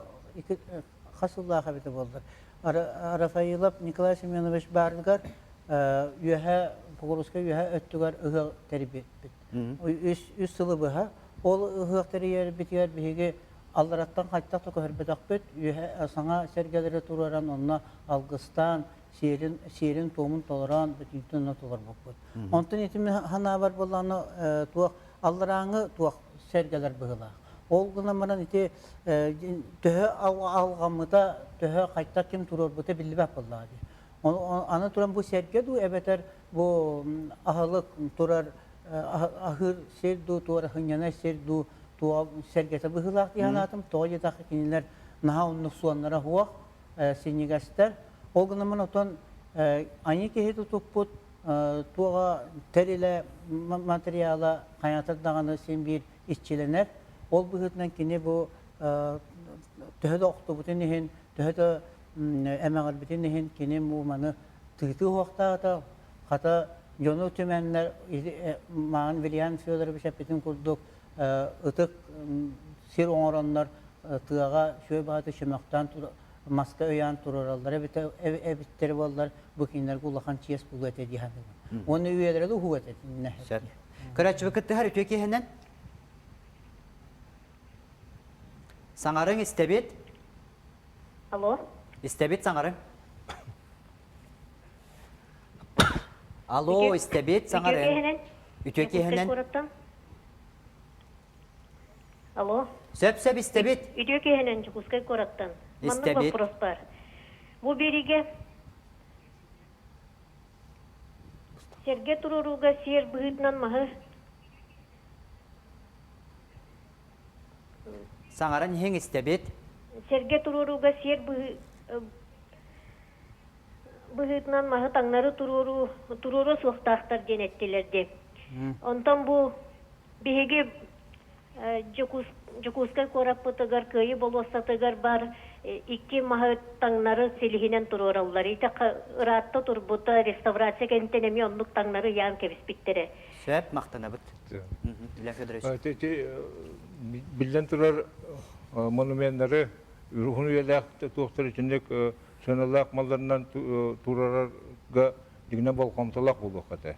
хас сыллаах эбитэ буоллар Рафаилов Николай Семенович баарыгар үөһэ Покровскай үөһэ өттүгэр ыһыах тэрийбиппит. Үс сылы быһа. Ол ыһыах тэрийэрбитигэр биһиги аллараттан хайтах да көһөрбөтөхпүт. Үөһэ саҥа сэргэлэри туруоран онно алгыстаан, сиэрин, сиэрин-туомун толорон бүтүнтэн онно толорбуппут. Онтон ити санаабар буоллаҕына туох алларааҥы туох сэргэлэр быһыылаах. Ол гынан баран ити төһө алҕаммыта, төһө хайтах ким туруорбута биллибэт буоллаҕа дии. Аны туран бу сэргэ дуу эбэтэр бу аһылык турар аһыыр сир дуу, туора сынньанар сир дуу туох сэргэтэ быһыылаах дии санаатым. Тоҕо диэтэххэ кинилэр наһаа оннук суоннара суох, синньигэстэр. Ол гынан баран отон аньыы киһи тутуппут туоҕа тэрилэ материала хайаатар даҕаны син биир иччилэнэр. Ол быһыытынан кини бу төһө да охтубутун иһин, төһө да эмэҕирбитин иһин кини бу маны тыытыы уһуохтаата, хата дьону түмэннэр маҕан Вильям Федорович эппитин курдук ытык сир оҥороннор тыаҕа сүө бааты чөмөхтөөн маска өйөөн туруораллар эбиттэр буоллар бу кинилэргэ улахан чиэс буолуо этэ дии саныыбын. Уонна үйэлэрэ да уһуо этэ итиннэ. Сөп. Көрөөччүбүт кыттыһар үтүө киэһэнэн. Саҥарыҥ истэбит. Алло. Истэбит саҥарыҥ. Алло, истэбит саҥарыҥ. Үтүө киэһэнэн. Үтүө киэһэнэн. Алло. Сөп-сөп истэбит. Үтүө киэһэнэн Дьокуускай куораттан. Маннык Истэбит. вопрос бар. Бу биэриигэ сэргэ туруорууга сиэр быһыытынан маһы Саҥаран иһиҥ истэбит. Сэргэ туруорууга сиэр быһыытынан маһы таҥнары туруоруу туруоруо суохтаахтар диэн эттилэр дии. Онтон бу биһиги Дьокуускай куораппытыгар Кыайыы болуоссатыгар баар икки маһы таҥнары силиһинэн туруораллар. Ити ыраатта турбута реставрация кэнниттэн эмиэ оннук таҥнары ыйаан кэбиспиттэрэ. Сөп, махтанабыт. Илья Федорович. Ити биллэн турар монуменнары уһун үйэлээх туохтар итинник сыаналаах малларынан туруорарга дьиҥинэн болҕомтолоох буолуохха этэ.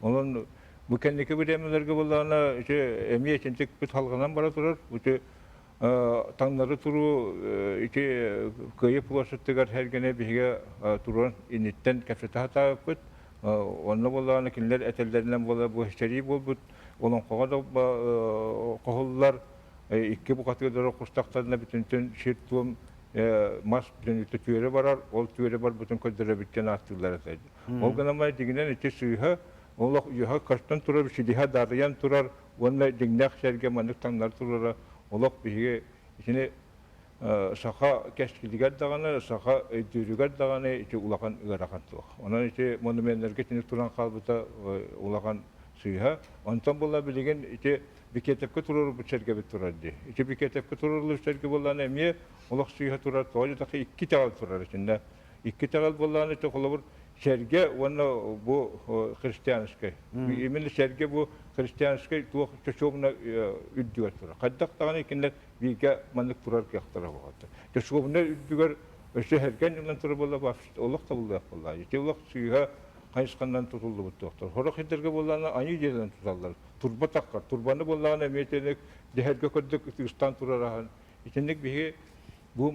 Онон бу кэнники бириэмэлэргэ буоллаҕына ити эмиэ итинтик бит халҕанан бара турар. Ити таҥнары туруу ити Кыайыы площадьтыгар сэргэни биһиги туран инниттэн кэпсэтэ сатаабыппыт. Онно буоллаҕына кинилэр этэллэринэн буола бу сэрии буолбут олоҥхоҕо да хоһуллар икки бухатыырдары кустахтарына бүтүнтүн сир-туом мас бүтүнүттэ түөрэ барар, ол түөрэ барбытын көрдөрөбүт диэн ааттыыллар этэ. Ол гынан баран дьиҥинэн ити сыыһа олох үөһэ көстөн турар, силиһэ дарыйан турар уонна дьиҥнээх сэргэ маннык таҥнары турара олох биһиги итини саха кэскилигэр даҕаны, саха өйдүүрүгэр даҕаны ити улахан ыарахан туох. Онон ити монуменнарга итинник туран хаалбыта улахан сыыһа. Онтон була билигин ити Бикетевкэ туруорбут сэргэбит турар дии. Ити Бикетевкэ туруоруллубут сэргэ буоллаҕына эмиэ олох сыыһа турар, тоҕо диэтэххэ икки итэҕэл турар итиннэ. Икки итэҕэл буоллаҕына ити холобур сэргэ уонна бу христианскай. Именно сэргэ бу христианскай туох чочуобуна үрдүгэр турар. Хайдах даҕаны кинилэр бииргэ маннык турар кыахтара буолбатар. Чочуобуна үрдүгэр өссө сэргэн ылан турар буолла олох табыллыах буолла. Ити олох сыыһа хайысханан тутуллубут туохтар. Сорох сирдэргэ буоллаҕына аньыы дьиэлэрин туталлар. Турба таххар. Турбаны буоллаҕына эмиэ итинник дэһэргэ көрдөк ытыыстаан турар аһан. Итинник биһиги бу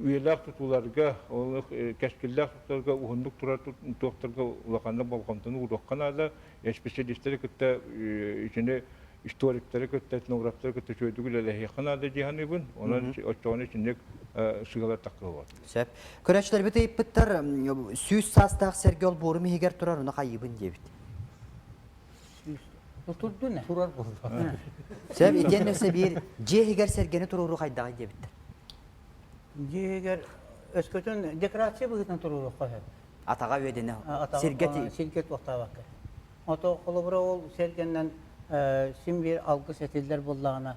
үйэлээх тутууларга, ол кэскиллээх тутууларга уһуннук турар туохтарга улаханнык болҕомтону ууруохха наада. Специалистары кытта итини историктары кытта, этнографтары кытта үчүгэйдик үлэлэһиэххэ наада дии саныыбын. Онон оччоҕуна итинник сыалар таххыа Сөп. Көрөөччүлэрбит ыйыппыттар, сүүс саастаах сэргэ олбуорум иһигэр турар, ону хайыыбын диэбит. Турдун Турар буолла. Сөп, итиэннэ өссө биир дьиэ иһигэр сэргэни туруоруу хайдаҕый диэбиттэр. Дьиэ иһигэр өскөтүн декорация быһыытынан туруоруохха сөп. Атаҕа үөдэнэ сиргэ сиргэ туохтаабакка. Ото холобура ол сэргэннэн син биир алгыс этиллэр буоллаҕына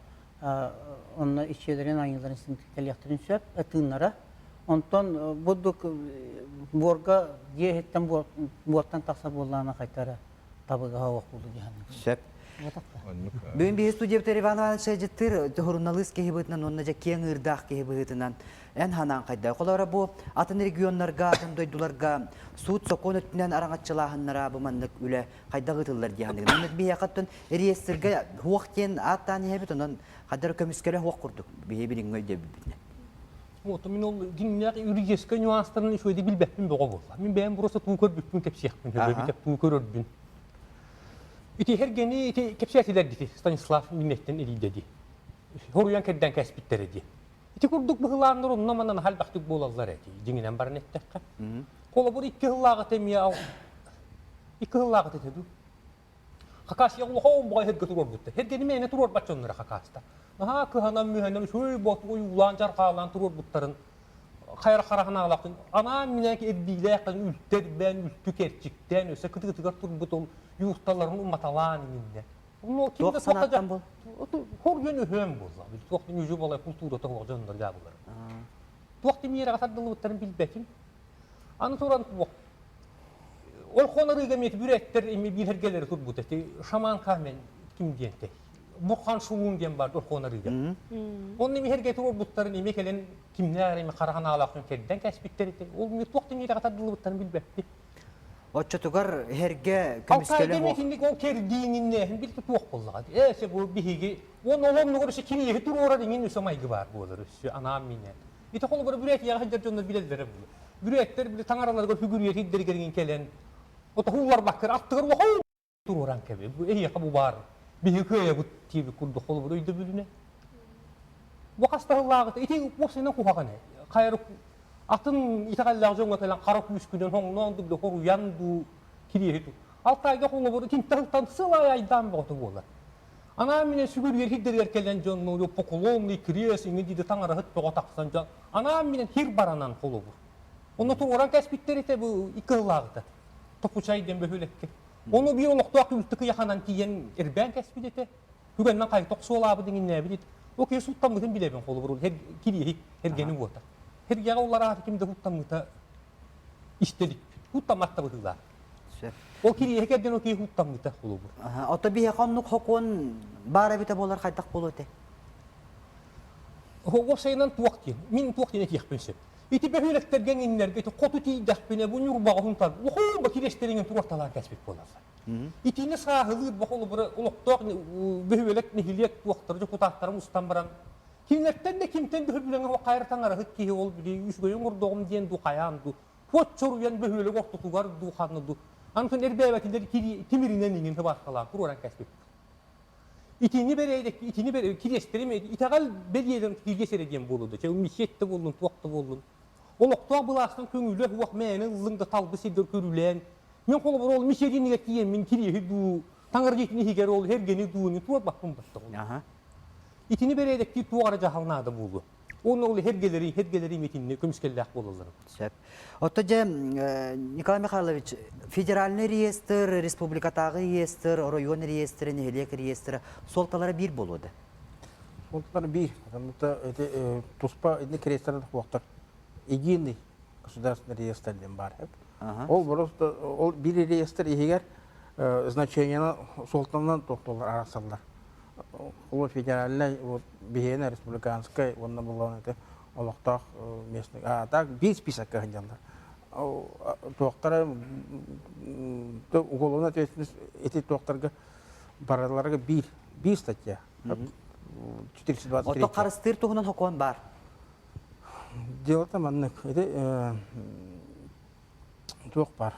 онно иччилэрин айыыларын син кэлиэхтэрин сөп тыыннара. Онтон бурдук буорга дьиэ иһиттэн буортан тахсар буоллаҕына хайтара табыгаһа суох буолуо дии саныыбын. Сөп. Бүгүн биһи студиябытыгар Иван Иванович Дьыттыр суруналыыс киһи быһыытынан уонна дьэ киэҥ ыырдаах киһи быһыытынан эн ханаан хайда. Холобура бу атын регионнарга, атын дойдуларга суут-сокуон өттүнэн араҥаччылааһыннара бу маннык үлэ хайдах ыытыллар дии саныгын. Онон биһиэхэ оттон реестргэ хуох диэн ааттаан иһэбит, онон хайдах көмүскэлэ хуох курдук биһи билиҥҥи өйдөбүлбүтүнэн. Вот, мин ол дьиҥнээх юридическай нюанстарын үчүгэйдик билбэппин бөҕө буолла. Мин бэйэм просто туу көрбүппүн кэпсиэхпин, сөбү туу көрөрбүн. Ити эргэни ити кэпсээтилэр дити Станислав миннэттэн илийдэ ди. Хоруйан кэрдэн кэспиттэрэ ди. Ити курдук быһылааннар онно манан халбахтык буолаллар эти. Дьиҥинэн баран эттэххэ. Холобур икки сыллааҕыта эмиэ икки сыллааҕыта этэ дуу. Хакасия улахан баҕайы сиргэ туруорбуттар. Сиргэни мээнэ туруорбат дьонноро хакаста. Наһаа кыһанан-мүһэнэн үчүгэй буолтук ойуулаан дьарҕаалаан туруорбуттарын хайар хараҕынаалаахтын анаан-минээн эрбиилээх үлтэрбээн, үлтү кэрчиктээн өссө кытыытыгар турбут ол юрталарын уматалаан иҥиннэ. Онно ким да санааттан бул? Хор диэн өһөөн буолла. Туох нүжү балай култуурата суох дьоннор дьаабылар. Туох тимиэрэҕэ тардыллыбыттарын билбэтим. Аны туран Ол хонорыыга эмиэ бүрээттэр эми биир эргэлэри турбут эти шаман камен ким диэнтэй Бурхан Шулун диэн бар Орхон арыыга. Онно эми эргэ туруорбуттарын эми кэлэн кимнээх эми хара ханаалаахтан кэрдэн кэспиттэр ити. Ол ми туох тимиэрэҕэ тардыллыбыттарын билбэппит. Оччотугар эргэ көмүскэлэ Алтайга эми итинник ол кэрдииҥиннээһин билти туох буоллаҕа. Ээ се бу биһиги он олоннугар өссө кириэһи туруорар иҥин өссө майгы баар буолар өссө анаан минээн. Ити холобура бүрээт сылдьар дьоннор билэллэрэ буолуо. Бүрээттэр били таҥараларыгар сүгүрүйэ сирдэригэр кэлэн отоһуулларбаккар аттыгар улахан туруоран кэби. Бу эһиэхэ бу баар. Биһиги кыайабыт диэбит курдук холобур өйдөбүлүнэ. Бу хастаһыллааҕыта ити уопсайынан куһаҕан хайар атын итэҕэллээх дьоҥҥо кэлэн хара күүскүнэн хоҥноон дуу, хоруйан дуу кириэһи ту. Алтайга холобур итинтэн сыл аайы айдаан бөҕөтө буолар. Анаан минэ сүгүрүйэр хирдэригэр кэлэн дьонну поклонный крест иҥин диди таҥараһыт бөҕө тахсан дьон анаан минэн хир баранан холобур. Онно туруоран кэспиттэр этэ бу икки сыллааҕыта. Топучай диэн бөһүөлэккэ. Ону биир олохтоох үлтү кыйаханан тиийэн эрбээн кэспит этэ. Күгэннэн хайта охсуолаабыт иҥиннээбит этэ. Ол киһи сууттаммытын билэбин холобур кириэһи эргэни уота. Эргэҕэ уларааты ким да сууттаммыта истэ Сууттаммат да быһыылаах. Ол кириэһи кэргэн ол киһи сууттаммыта холобур. Ото биһиэхэ оннук хокуон баар эбитэ буолар хайдах буолуо этэй? Уопсайынан туох диэн, мин туох диэн этиэхпин сөп. Ити бөһүөлэктэргэ иҥиннэргэ ити хоту тиийдэхпинэ бу Ньурбаҕа Сунтаар улахан кириэстэриҥин туруорталаан кэспит буолаллар. Итини сааһылыыр бу холобура олохтоох бөһүөлэк нэһилиэк туохтара дьокутааттара мустан баран кинилэртэн да кимтэн да билэҥэ хайар таҥараһыт киһи ол били үчүгэйи оҥордоҕум диэн ду хайаан ду хуот чоруйан бөһүөлэк ортотугар ду ханна ду антон эрбээбэтилэр тимиринэн иҥин хыбаахталаан туруоран кэспит. Итини бэрээдэк, итини бэр кириэстэрим итэҕэл бэлиэлэрин кириэс эрэ диэн буолуо да, чэ мечеть да буоллун, туох да буоллун. Олохтоох былаастан көҥүлэ суох мээнэ ыллыҥ да талбы сиргэр көрүлээн, мин холобур ол мечетинигэр тиийэммин кириэһи дуу, таҥара дьиэтин иһигэр ол эргэни дуу, туорбаппын баттах ол. Итини бэрээдэктии туох эрэ дьаһал наада буолуо. Уонна ол эргэлэри, эргэлэри итиннэ көмүскэллээх буолаллар. Сөп. Отто дьэ, Николай Михайлович, федеральный реестр, республикатааҕы реестр, оройуон реестрэ, нэһилиэк реестрэ суолталара биир буолуо да? Суолталара биир. Потому что эти туспа итинник реестрдар суохтар. Единый государственный реестр диэн баар. Ол просто ол биир реестр иһигэр значениены суолтанан тохтоллор арахсаллар. Ол федеральный, вот биһиэнэ республиканскай уонна булан это олохтоох местный а так биир списокка сылдьаллар туохтара уголовная ответственность эти туохтарга бараларга биир биир статья 423 Ото харыстыыр туһунан сокуон баар. Дело-то маннык. Ити туох бар.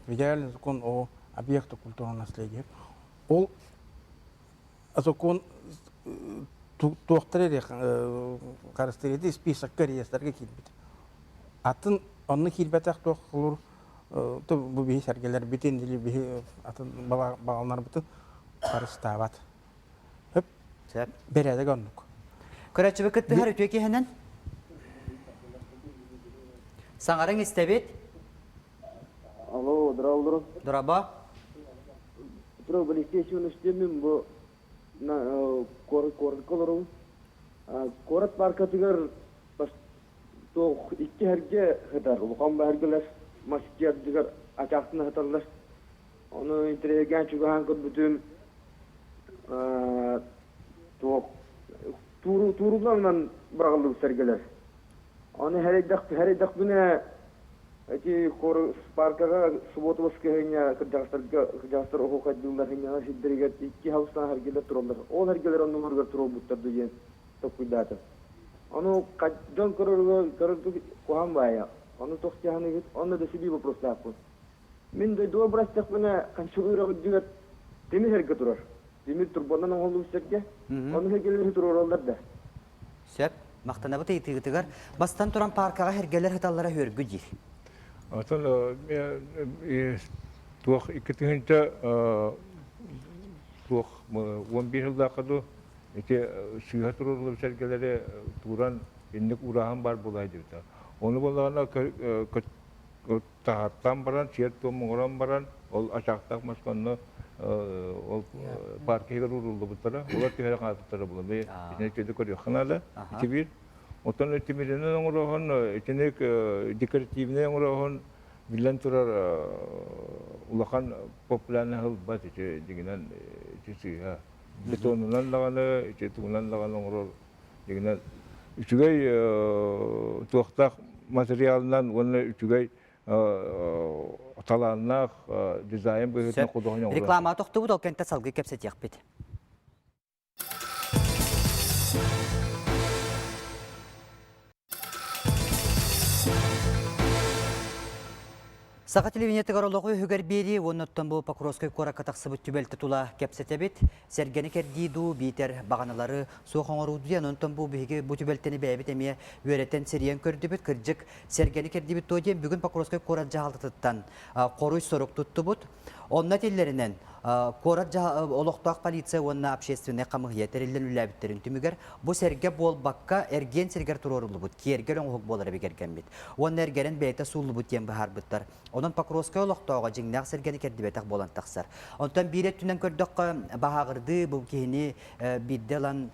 Федеральный закон о объектах культурного наследия. Ол сокуон туохтар эрэ харыстыыр списокка реестргэ киирбит. Атын онно киирбэтэх туох холур бу биһи сэргэлэрбитин или биһи атын бағаларбытын харыстаабат. Хөп. Сөп. Бэрээдэк оннук. Көрөөччүбүт кыттыһар үтүө киһинэн. Саҥарыҥ истэбит. Алло, здравствуйте. Дорообо. Петр Алексеевич Иванович бу куоракка олоробун. Куорат паркатыгар туох икки эргэ сытар, улахан баһыргылар мас ардыгар ачаахтана сыталлар. Ону интэриэһиргээн чугаһаан көрбүтүм туох тууруллан быраҕыллыбыт сэргэлэр. Аны сэрэйдэхпинэ ити паркаҕа субуота воскресенье кырдьаҕастарга кырдьаҕастар оһуохайдыыллар сынньанар сирдэригэр икки халыстаах эргэлэр тураллар. Ол эргэлэр оннуларыгар туруорбуттар дуу диэн толкуйдаатым. Ону дьон көрөрүгэр көрөргө куһаҕан баайа. Ону туох дьаһаныгыт? Онно да сибии вопростаахпын. Мин дойдубар бырастахпына ханчылыыр үрдүгэр тимир эргэ турар. Тимир турбанан оҥоһуллубут сэргэ. Ону сэргэлэри туруораллар да. Сөп. Махтанабыт ыйытыыгытыгар. Бастан туран пааркаҕа сэргэлэр сыталлара үөргү диир. Оттон туох 2000 туох 11 сыллаахха дуу ити сыыһа туруоруллубут сэргэлэри тууран инник урааһын баар буолаа диэбитэ. Ону буоллаҕына таһааттаан баран, сиэр-туом оҥорон баран, ол ачаахтаах маска онно ол парка иһигэр ууруллубуттара, олор түһэрэ хаалбыттара буолла. Итини кэдэ көрүөххэ наада. Ити биир. Оттон тимиринэн оҥорооһун, итини декоративнай оҥорооһун биллэн турар улахан популярный ылбат ити дьиҥинэн ити сыыһа. Бетонунан даҕаны, ити тугунан даҕаны оҥорор Дьиҥинэн үчүгэй туохтаах материалынан уонна үчүгэй талааннаах дизайн быһыытынан худуоһунньук оҥорор. Реклама тохтубут, ол кэнтэ салгыы кэпсэтиэхпит. Саха телевидениетыгар олоҕу үһүгэр биэрии уонна оттон бу Покровскай куоракка тахсыбыт түбэлтэ тула кэпсэтэбит. Сэргэни кэрдии дуу, биитэр баҕаналары суох оҥоруу диэн. Онтон бу биһиги бу түбэлтэни бэйэбит эмиэ үөрэтэн сирийэн көрдүбүт. Кырдьык, сэргэни кэрдибит дуо диэн бүгүн Покровскай куорат дьаһалтатыттан хоруй сорук туттубут. Онно этиллэринэн, куорат олохтоох полиция уонна общественнай хамыыһыйа тэриллэн үлэлээбиттэрин түмүгэр бу сэргэ буолбакка эргиэн сиригэр туруоруллубут киэргэл оҥоһук буолара бигэргэммит. Уонна эргэрэн бэйэтэ сууллубут диэн быһаарбыттар. Онон Покровскай олохтооҕо дьиҥнээх сэргэни кэрдибэтэх буолан тахсар. Онтон биир өттүнэн көрдөххө, баһааҕырдыы бу киһини биирдэ ылан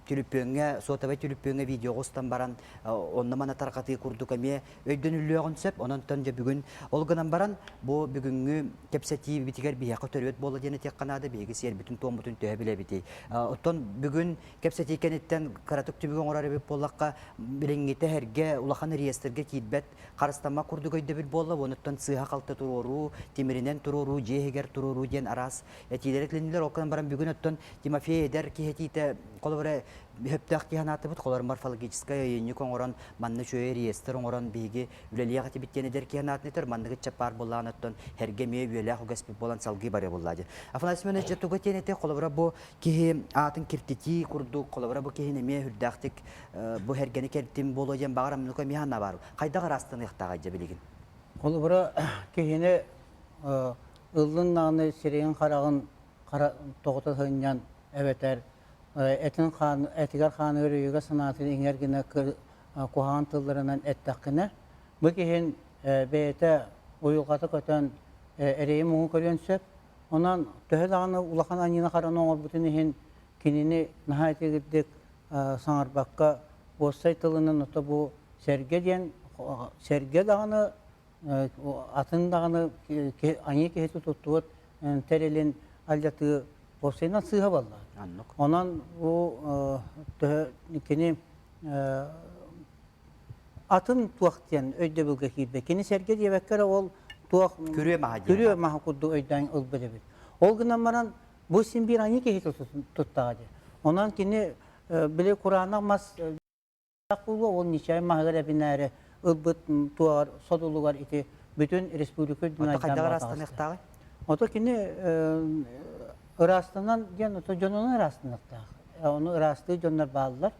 түлүпүөҥҥэ, суотабай түлүпүөҥҥэ видеоҕа устан баран, онно-мана тарҕатыы курдук эмиэ өйдөнүллүөҕүн сөп. Онон дьэ бүгүн ол гынан баран, бу бүгүҥҥү кэпсэтиибитигэр биһиэхэ төрүөт буолла диэн этиэххэ наада, биһиги сиэрбитин-туоммутун төһө билэбитий. Оттон бүгүн кэпсэтии кэнниттэн кыратык түмүк оҥорор эбит буоллахха, билиҥҥитэ эргэ улахан реестргэ киирбэт харыстаммат курдук өйдөбүл буолла, онуттан сыыһа-халты туруоруу, тимиринэн туруоруу, дьиэ иһигэр туруоруу диэн араас этиилэр этилиннилэр. Ол гынан баран бүгүн оттон Тимофей эдэр киһи этиитэ холобура сөптөөх киһи анаатыбыт, холобура морфологическай өйөнньүк оҥорон, манна үчүгэй реестр оҥорон биһиги үлэлиэх этибит диэн эдэр киһи анаатын этэр, маннык ыччат буоллаҕына оттон эргэ эмиэ үөлээх үгэспит буолан салгыы барыа буоллаа диэн. Афанасий Семенович дьэ туга диэн этэ, холобура бу киһи аатын киртитии курдук, холобура бу киһини эмиэ үрдээхтик бу эргэни кэртим буолуо диэн баҕар амнука эмиэ ханна баар. Хайдах ыраастаныахтааҕай дьэ билигин? Холобура киһини ыллын даҕаны сирэйин-хараҕын тоҕута сынньан эбэтэр этин хаан этигэр хааныгар өйүгэр санаатын иҥэр гына куһаҕан тылларынан эттэххинэ бу киһин бэйэтэ уйулҕата көтөн эрэйи муҥу көрүөн сөп. Онон төһө даҕаны улахан аньыыны-хараны оҥорбутун иһин кинини наһаа итигирдик саҥарбакка уоссай тылынан ото бу сэргэ диэн сэргэ даҕаны атын даҕаны аньыы киһити туттубут тэрилин алдьатыы уопсайынан сыыһа буолла. Онон бу төһө кини атын туох диэн өйдөбүлгэ киирбэт. Кини сэргэ диэбэккэ эрэ ол туох күрүө маһа диэн. Күрүө маһа курдук өйдөөн ылбыт эбит. Ол гынан баран бу син биир аньыы киһи туттаҕа дии. Онон кини били кураанах мас буолуо, ол нечай маһыгар эбинээри ылбыт туоҕар содулугар ити бүтүн республика үрдүнэн Ото хайдах ыраастаныахтааҕый? Ото кини ыраастанан диэн ото дьонунан ыраастаныахтаах. Ону ыраастыы дьоннор бааллар.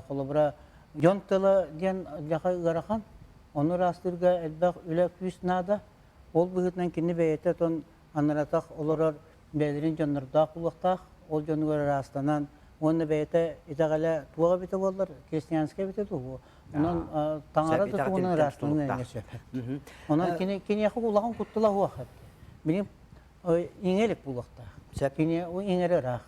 Холобура, дьон тыла диэн дьаха ыарахан. Ону ыраастыырга элбэх үлэ күүс наада. Ол быһыытынан кини бэйэтэ отон анаратах олорор бэйэлэрин дьоннордоох буолуохтаах, ол дьонугар ыраастанан уонна бэйэтэ итэҕэлэ туох эбитэ буоллар, христианскай эбитэ дуу, онон таҥара да туһунан ыраастанан эмиэ сөп. Онон кини киниэхэ улахан куттала суох Билим иҥэ илик буолуохтаах. Кини иҥэрэ ыраах.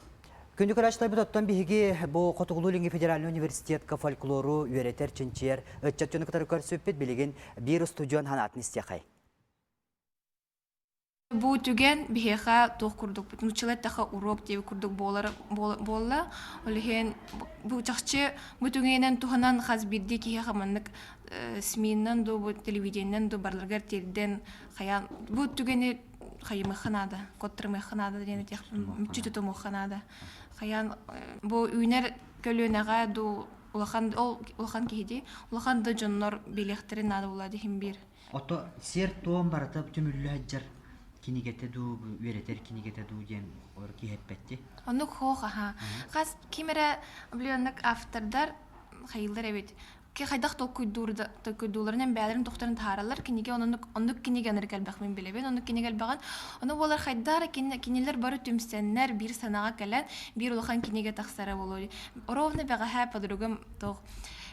Күндү көрөөччүлэрбит оттон биһиги бу Хотугулуу-Илиҥҥи федеральнай университетка фольклору үөрэтэр, чинчийэр ыччат дьону кытары көрсүппүт. Билигин биир устудьуон санаатын истиэхэй. Бу түгэн биһиэхэ туох курдукпут нууччалыы эттэххэ уруок диэбит курдук буолар буолла. Ол иһин бу чахчы бу түгэнинэн туһанан хас биирдии киһиэхэ маннык СМИ-нан дуу, бу телевидениенэн дуу барыларыгар тиэрдэн хайаан бу түгэни хайымыахха наада, куоттарымыахха наада диэн этиэхпин мүччү тутумуохха наада. Хайаан бу үүнэр көлүөнэҕэ дуу улахан ол улахан киһи дии улахан да дьоннор билиэхтэрин наада буолла диһин биир. Ото сиэр-туом барыта түмүллэ сылдьар кинигэтэ дуу, үөрэтэр кинигэтэ дуу диэн олор киһи эппэтти. Оннук хоох аха. Хас ким эрэ определенных автордар хайыылар эбит. Ки хайдах толкуйдуур толкуйдууларынан бэйэлэрин тохторун таһаараллар. Кинигэ оннук оннук кинигэ анырык элбэх мин билэбин. Оннук кинигэ элбэҕин. Ону буолар хайдах кинилэр бары түмсэннэр биир санаҕа кэлэн биир улахан кинигэ тахсара буолуо. Ровно бэҕэһээ подругам туох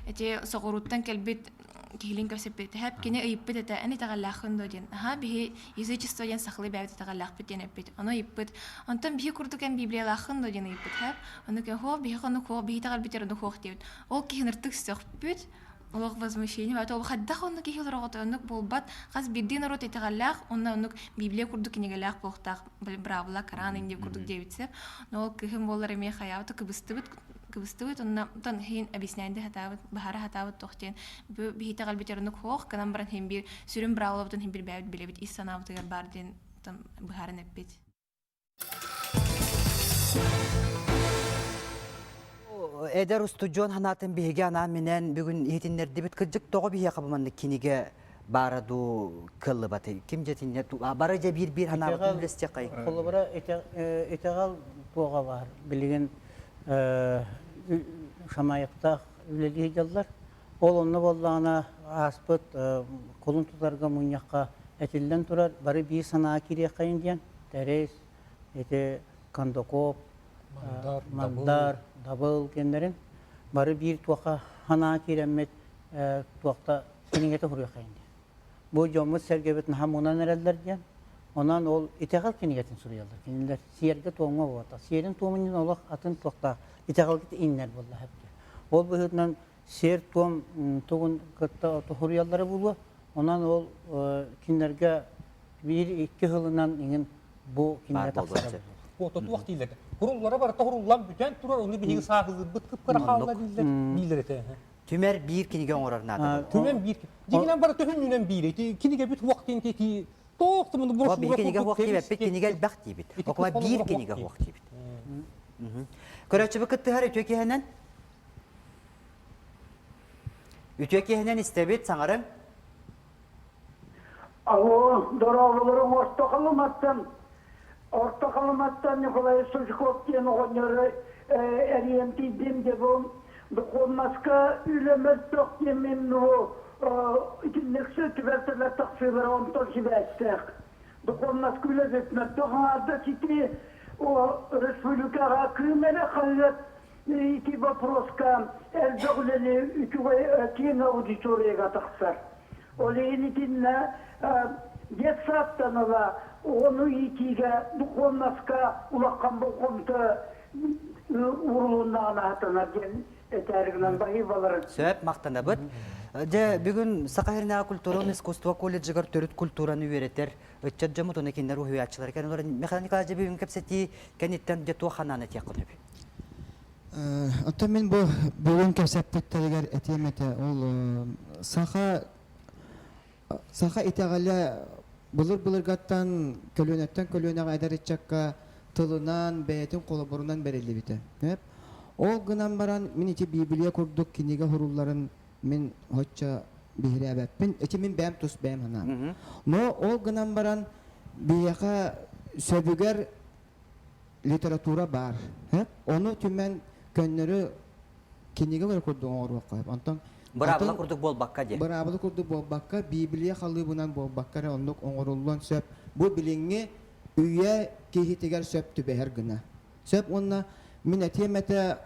эти соҕурууттан кэлбит киһилиин көрсүппүт кини ыйыппыт этэ эн итэҕэллээххин дуо диэн аһаа биһи язычество диэн сахалыы бэйэбит итэҕэллээхпит диэн эппит ону ыйыппыт онтон биһи курдук эн библиялааххын дуо диэн ыйыппыт хэп ону хоох биһи ону хоох биһи итэҕэлбитигэр ону хоох диэбит ол киһи ыныртык сөхпүт олох возмущение баата ол хайдах оннук киһи олороҕото оннук буолбат хас биирдии норуот итэҕэллээх онно оннук библия курдук кинигэлээх буолуохтаах браабыла Коран инди курдук диэбит сөп но ол кыһын буоллар эмиэ хайаабыта кыбыстыбыт кыбыстыбыт онно тон иһин объясняйды хатаабыт баһара хатаабыт тох диэн бу биһи итэҕэлбит оннук хоох гынан баран иһин биир сүрүн быраабылабытын иһин билбээбит билэбит ис санаабытыгар баар диэн быһааран эппит. Эдэр устудьуон санаатын биһиги анаан-минээн бүгүн иһитиннэрдибит. Кырдьык тоҕо биһиэхэ бу маннык кинигэ. баара дуу кыаллыбаты. Ким дьэтинне бары дьэ биир-биир ханаабытын үлэстиэххэй. Холобура, итэҕэл туоҕа баар. Билигин Шамаевтаах үлэлии сылдьаллар. Ол онно буоллаҕына ааспыт кулун тутарга мунньахха этиллэн турар бары биир санаа киириэххэйин диэн Тэрис, ити Кондаков, Мандар, Дабыл диэннэрин бары биир туохха санаа киирэммит туохта кинигэтэ суруйуоххайын диэн. Бу дьоммут-сэргэбит наһаа мунан эрэллэр диэн. Онон ол итэҕэл кинигэтин суруйаллар. Кинилэр сиэргэ-туомҥа буолбатах. Сиэрин-туомун иһин олох атын туохтаах итэҕэлгит иҥнэр буолла диэн. Ол быһыытынан сиэр-туом тугун кытта суруйаллара буолуо. Онон ол кинилэргэ биир-икки сылынан иҥин бу кинигэ тахсара буолуо. Туох дииллэр? Куруллара барыта куруллан бүтэн турар, ону биһиги сааһылыырбыт кып-кыра хаалла дииллэр, дииллэр этэ. Түмэр биир кинигэ оҥорор наада. Түмэн биир. Дьиҥинэн бары төһөннүнэн биир. Ити кинигэ бүт хуох диэн ити тоох тумуну брошюра. Биир кинигэ хуох диэбэппит, кинигэ элбэх диибит. Окула биир кинигэ хуох диибит. Көрөөччүбүт кыттыһар үтүө киһинэн Үтүө киһинэн истэбит, саҥарыҥ. Алло, дорооболорум Орто Халыматтан Орто Халыматтан Николай Сучков диэн оҕонньору эрийэн тиийдим де бу духовноска үлэ мөлтөх диэммин ну итинник түбэлтэлэр тахсыылара онтон сибээстээх. Духовноска үлэ мөлтөх аҥаардас ити республикаҕа кыым эрэ хаһыат ити вопроска элбэх үлэни үчүгэй киэҥ аудиторияга тахсар. Ол иһин итиннэ детсадтан ыла оҕону иитиигэ духовноска улахан болҕомто уурулуннаҕына сатанар диэн этээри гынан баһыыбаларын. Сөп, махтанабыт. Дьэ, бүгүн Саха сиринээҕи культура уонна искусство колледжыгар төрүт культураны үөрэтэр ыччат дьоммут уонна кинилэр уһуйааччылара кэлэн олорон Михаил Николаевич бүгүн кэпсэтии кэнниттэн дьэ туох ханаан этиэххин сөбүй? Оттон мин бу бүгүн кэпсэппиттэригэр этиэм этэ, ол саха саха итэҕэлэ былыр-былыргаттан көлүөнэттэн көлүөнэҕэ эдэр ыччакка тылынан, бэйэтин холобурунан бэриллибитэ. Ол гынан баран мин ити Библия курдук кинигэ сурулларын мин оччо биһирээбэппин. Ити мин бэйэм тус бэйэм санаам. Но ол гынан баран биһиэхэ сөбүгэр литература баар. Ону түмэн көннөрү кинигэ эрэ курдук оҥоруохха сөп. Онтон Быраабыла курдук буолбакка диэн. Быраабыла курдук буолбакка, Библия халыыбынан буолбакка эрэ оннук оҥоруллуон сөп. Бу билиҥҥи үйэ киһитигэр сөп түбэһэр гына. Сөп уонна мин этиэм этэ,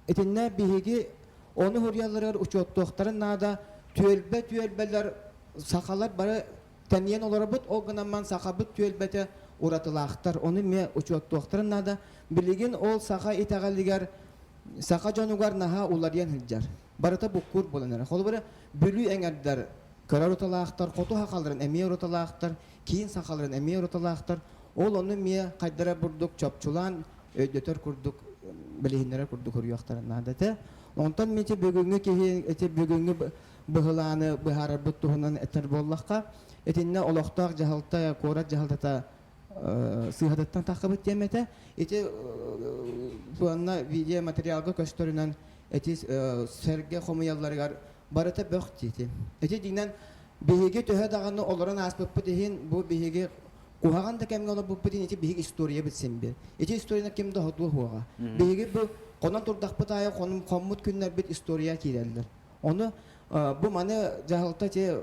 итиннэ биһиги ону суруйалларыгар учуоттуохтарын наада, түөлбэ түөлбэлэр сахалар бары Тэнийэн олоробут, ол гынан ман сахабыт түөлбэтэ уратылаахтар. Ону эмиэ учуоттуохтарын наада. Билигин ол саха итэҕэлигэр, саха дьонугар наһаа уларыйан сылдьар. Барыта буккуур буолан эрэр. Холобура, Бүлүү эҥэрдэр кыра уратылаахтар, хоту сахаларын эмиэ уратылаахтар, киин сахаларын эмиэ уратылаахтар. Ол ону эмиэ хайдара бурдук чопчулаан өйдөтөр курдук, билиһиннэрэр курдук уруйуохтарын наада этэ. Онтон мин ити бүгүҥҥү киһи, ити бүгүҥҥү быһылааны быһаарарбыт туһунан этэр буоллахха, итиннэ олохтоох дьаһалта, куорат дьаһалтата сыыһатыттан таххыбыт диэм этэ. Ити уонна видеоматериалга көстөрүнэн эти сэргэ хомуйалларыгар барыта бөх диэти. Ити дьиҥинэн биһиги төһө даҕаны олорон ааспыппыт иһин бу биһиги куһаҕан да кэмҥэ олорбуппут иһин ити биһиги историябыт син биир. Ити историяны ким да хотуо суоҕа. Биһиги бу хонон турдахпыт аайы хоммут күннэрбит история киирэллэр. Ону бу маны дьаһалта ити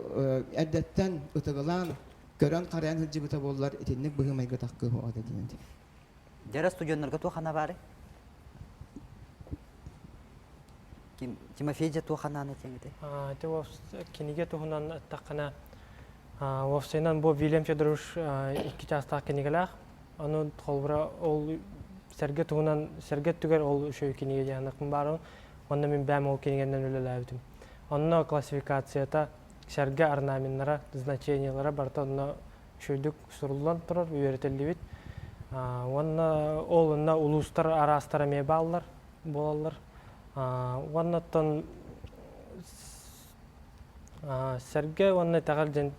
эрдэттэн ытыгылаан, көрөн-харайан сылдьыбыта буоллар итинник быһыы-майгы таххыы суоҕа этэ диэн. Дьара студеннарга туох хана баарый? Ким Тимофей дьэ туох ханааны этиэҥ этэй? Ити кинигэ туһунан эттэххинэ, уопсайынан бу Вильям Федорович икки чаастаах кинигэлээх. Ону холобура ол сэргэ туһунан сэргэ өттүгэр ол үчүгэй кинигэ диэн баарын Онно мин бэйэм ол кинигэнэн үлэлээбитим. Онно классификацията, сэргэ орнаменнара, значениелара барыта онно үчүгэйдик суруллан турар, үөрэтиллибит. Уонна ол онно улуустар араастара эмиэ бааллар, буолаллар. Уонна оттон сэргэ уонна итэҕэл диэн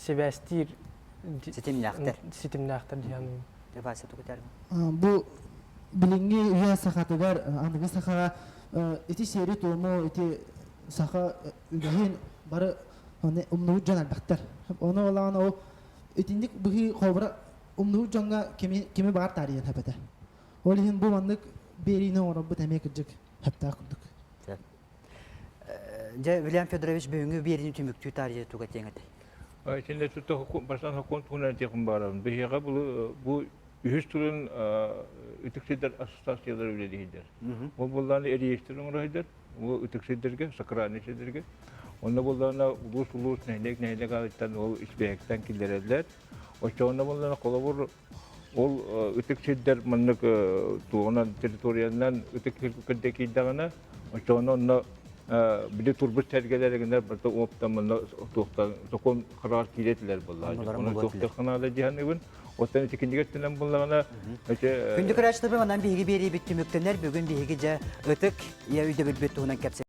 сибээстиир ситимнээхтэр ситимнээхтэр диэн Вася тугу этэрин Бу билиҥҥи үйэ сахатыгар аныгы сахаҕа ити сиэри-туому ити саха үгэһин бары. Оны умнубут дьон элбэхтэр. Ону олаҕына ол итинник быһыы холобура умнубут дьоҥҥо кими кими баҕар таарыйан хэпэтэ. Ол иһин бу маннык биэриини оҥорорбут эмиэ кырдьык хэптээх курдук. Дьэ, Вильям Федорович бүгүҥҥү биэриини түмүктүү таарыйа туга диэҥ этэй? Итиннэ тутта бастаан хокуон туһунан этиэхпин баарабын. Биһиэхэ бу үһүс турун ытык сирдэр ассоциациялара үлэлиһилэр. Ол буоллаҕына реестр оҥороһуйдар, ол ытык сирдэргэ, сакральный сирдэргэ. Онно буоллаҕына улуус-улуус, нэһилиэк-нэһилиэк аайыттан ол испиэһэктэн киллэрэллэр. Оччоҕуна буоллаҕына холобур ол ытык сирдэр маннык туоҕунан территориянан ытык сиргэ киирдэҕинэ, оччоҕуна онно били турбут сэргэлэригинэр барыта уоптан манна туохтан сокуон хараҕар киирэ этилэр буоллаҕа. Ону туохтан наада дьаһаныбын. Оттон ити кинигэ өттүнэн буллаҕына Күндү көрөөччүлэрбит манан биһиги биэриибит түмүктэнэр. Бүгүн биһиги дьэ ытык ийэ өйдөбүлбүт туһунан кэпсэ.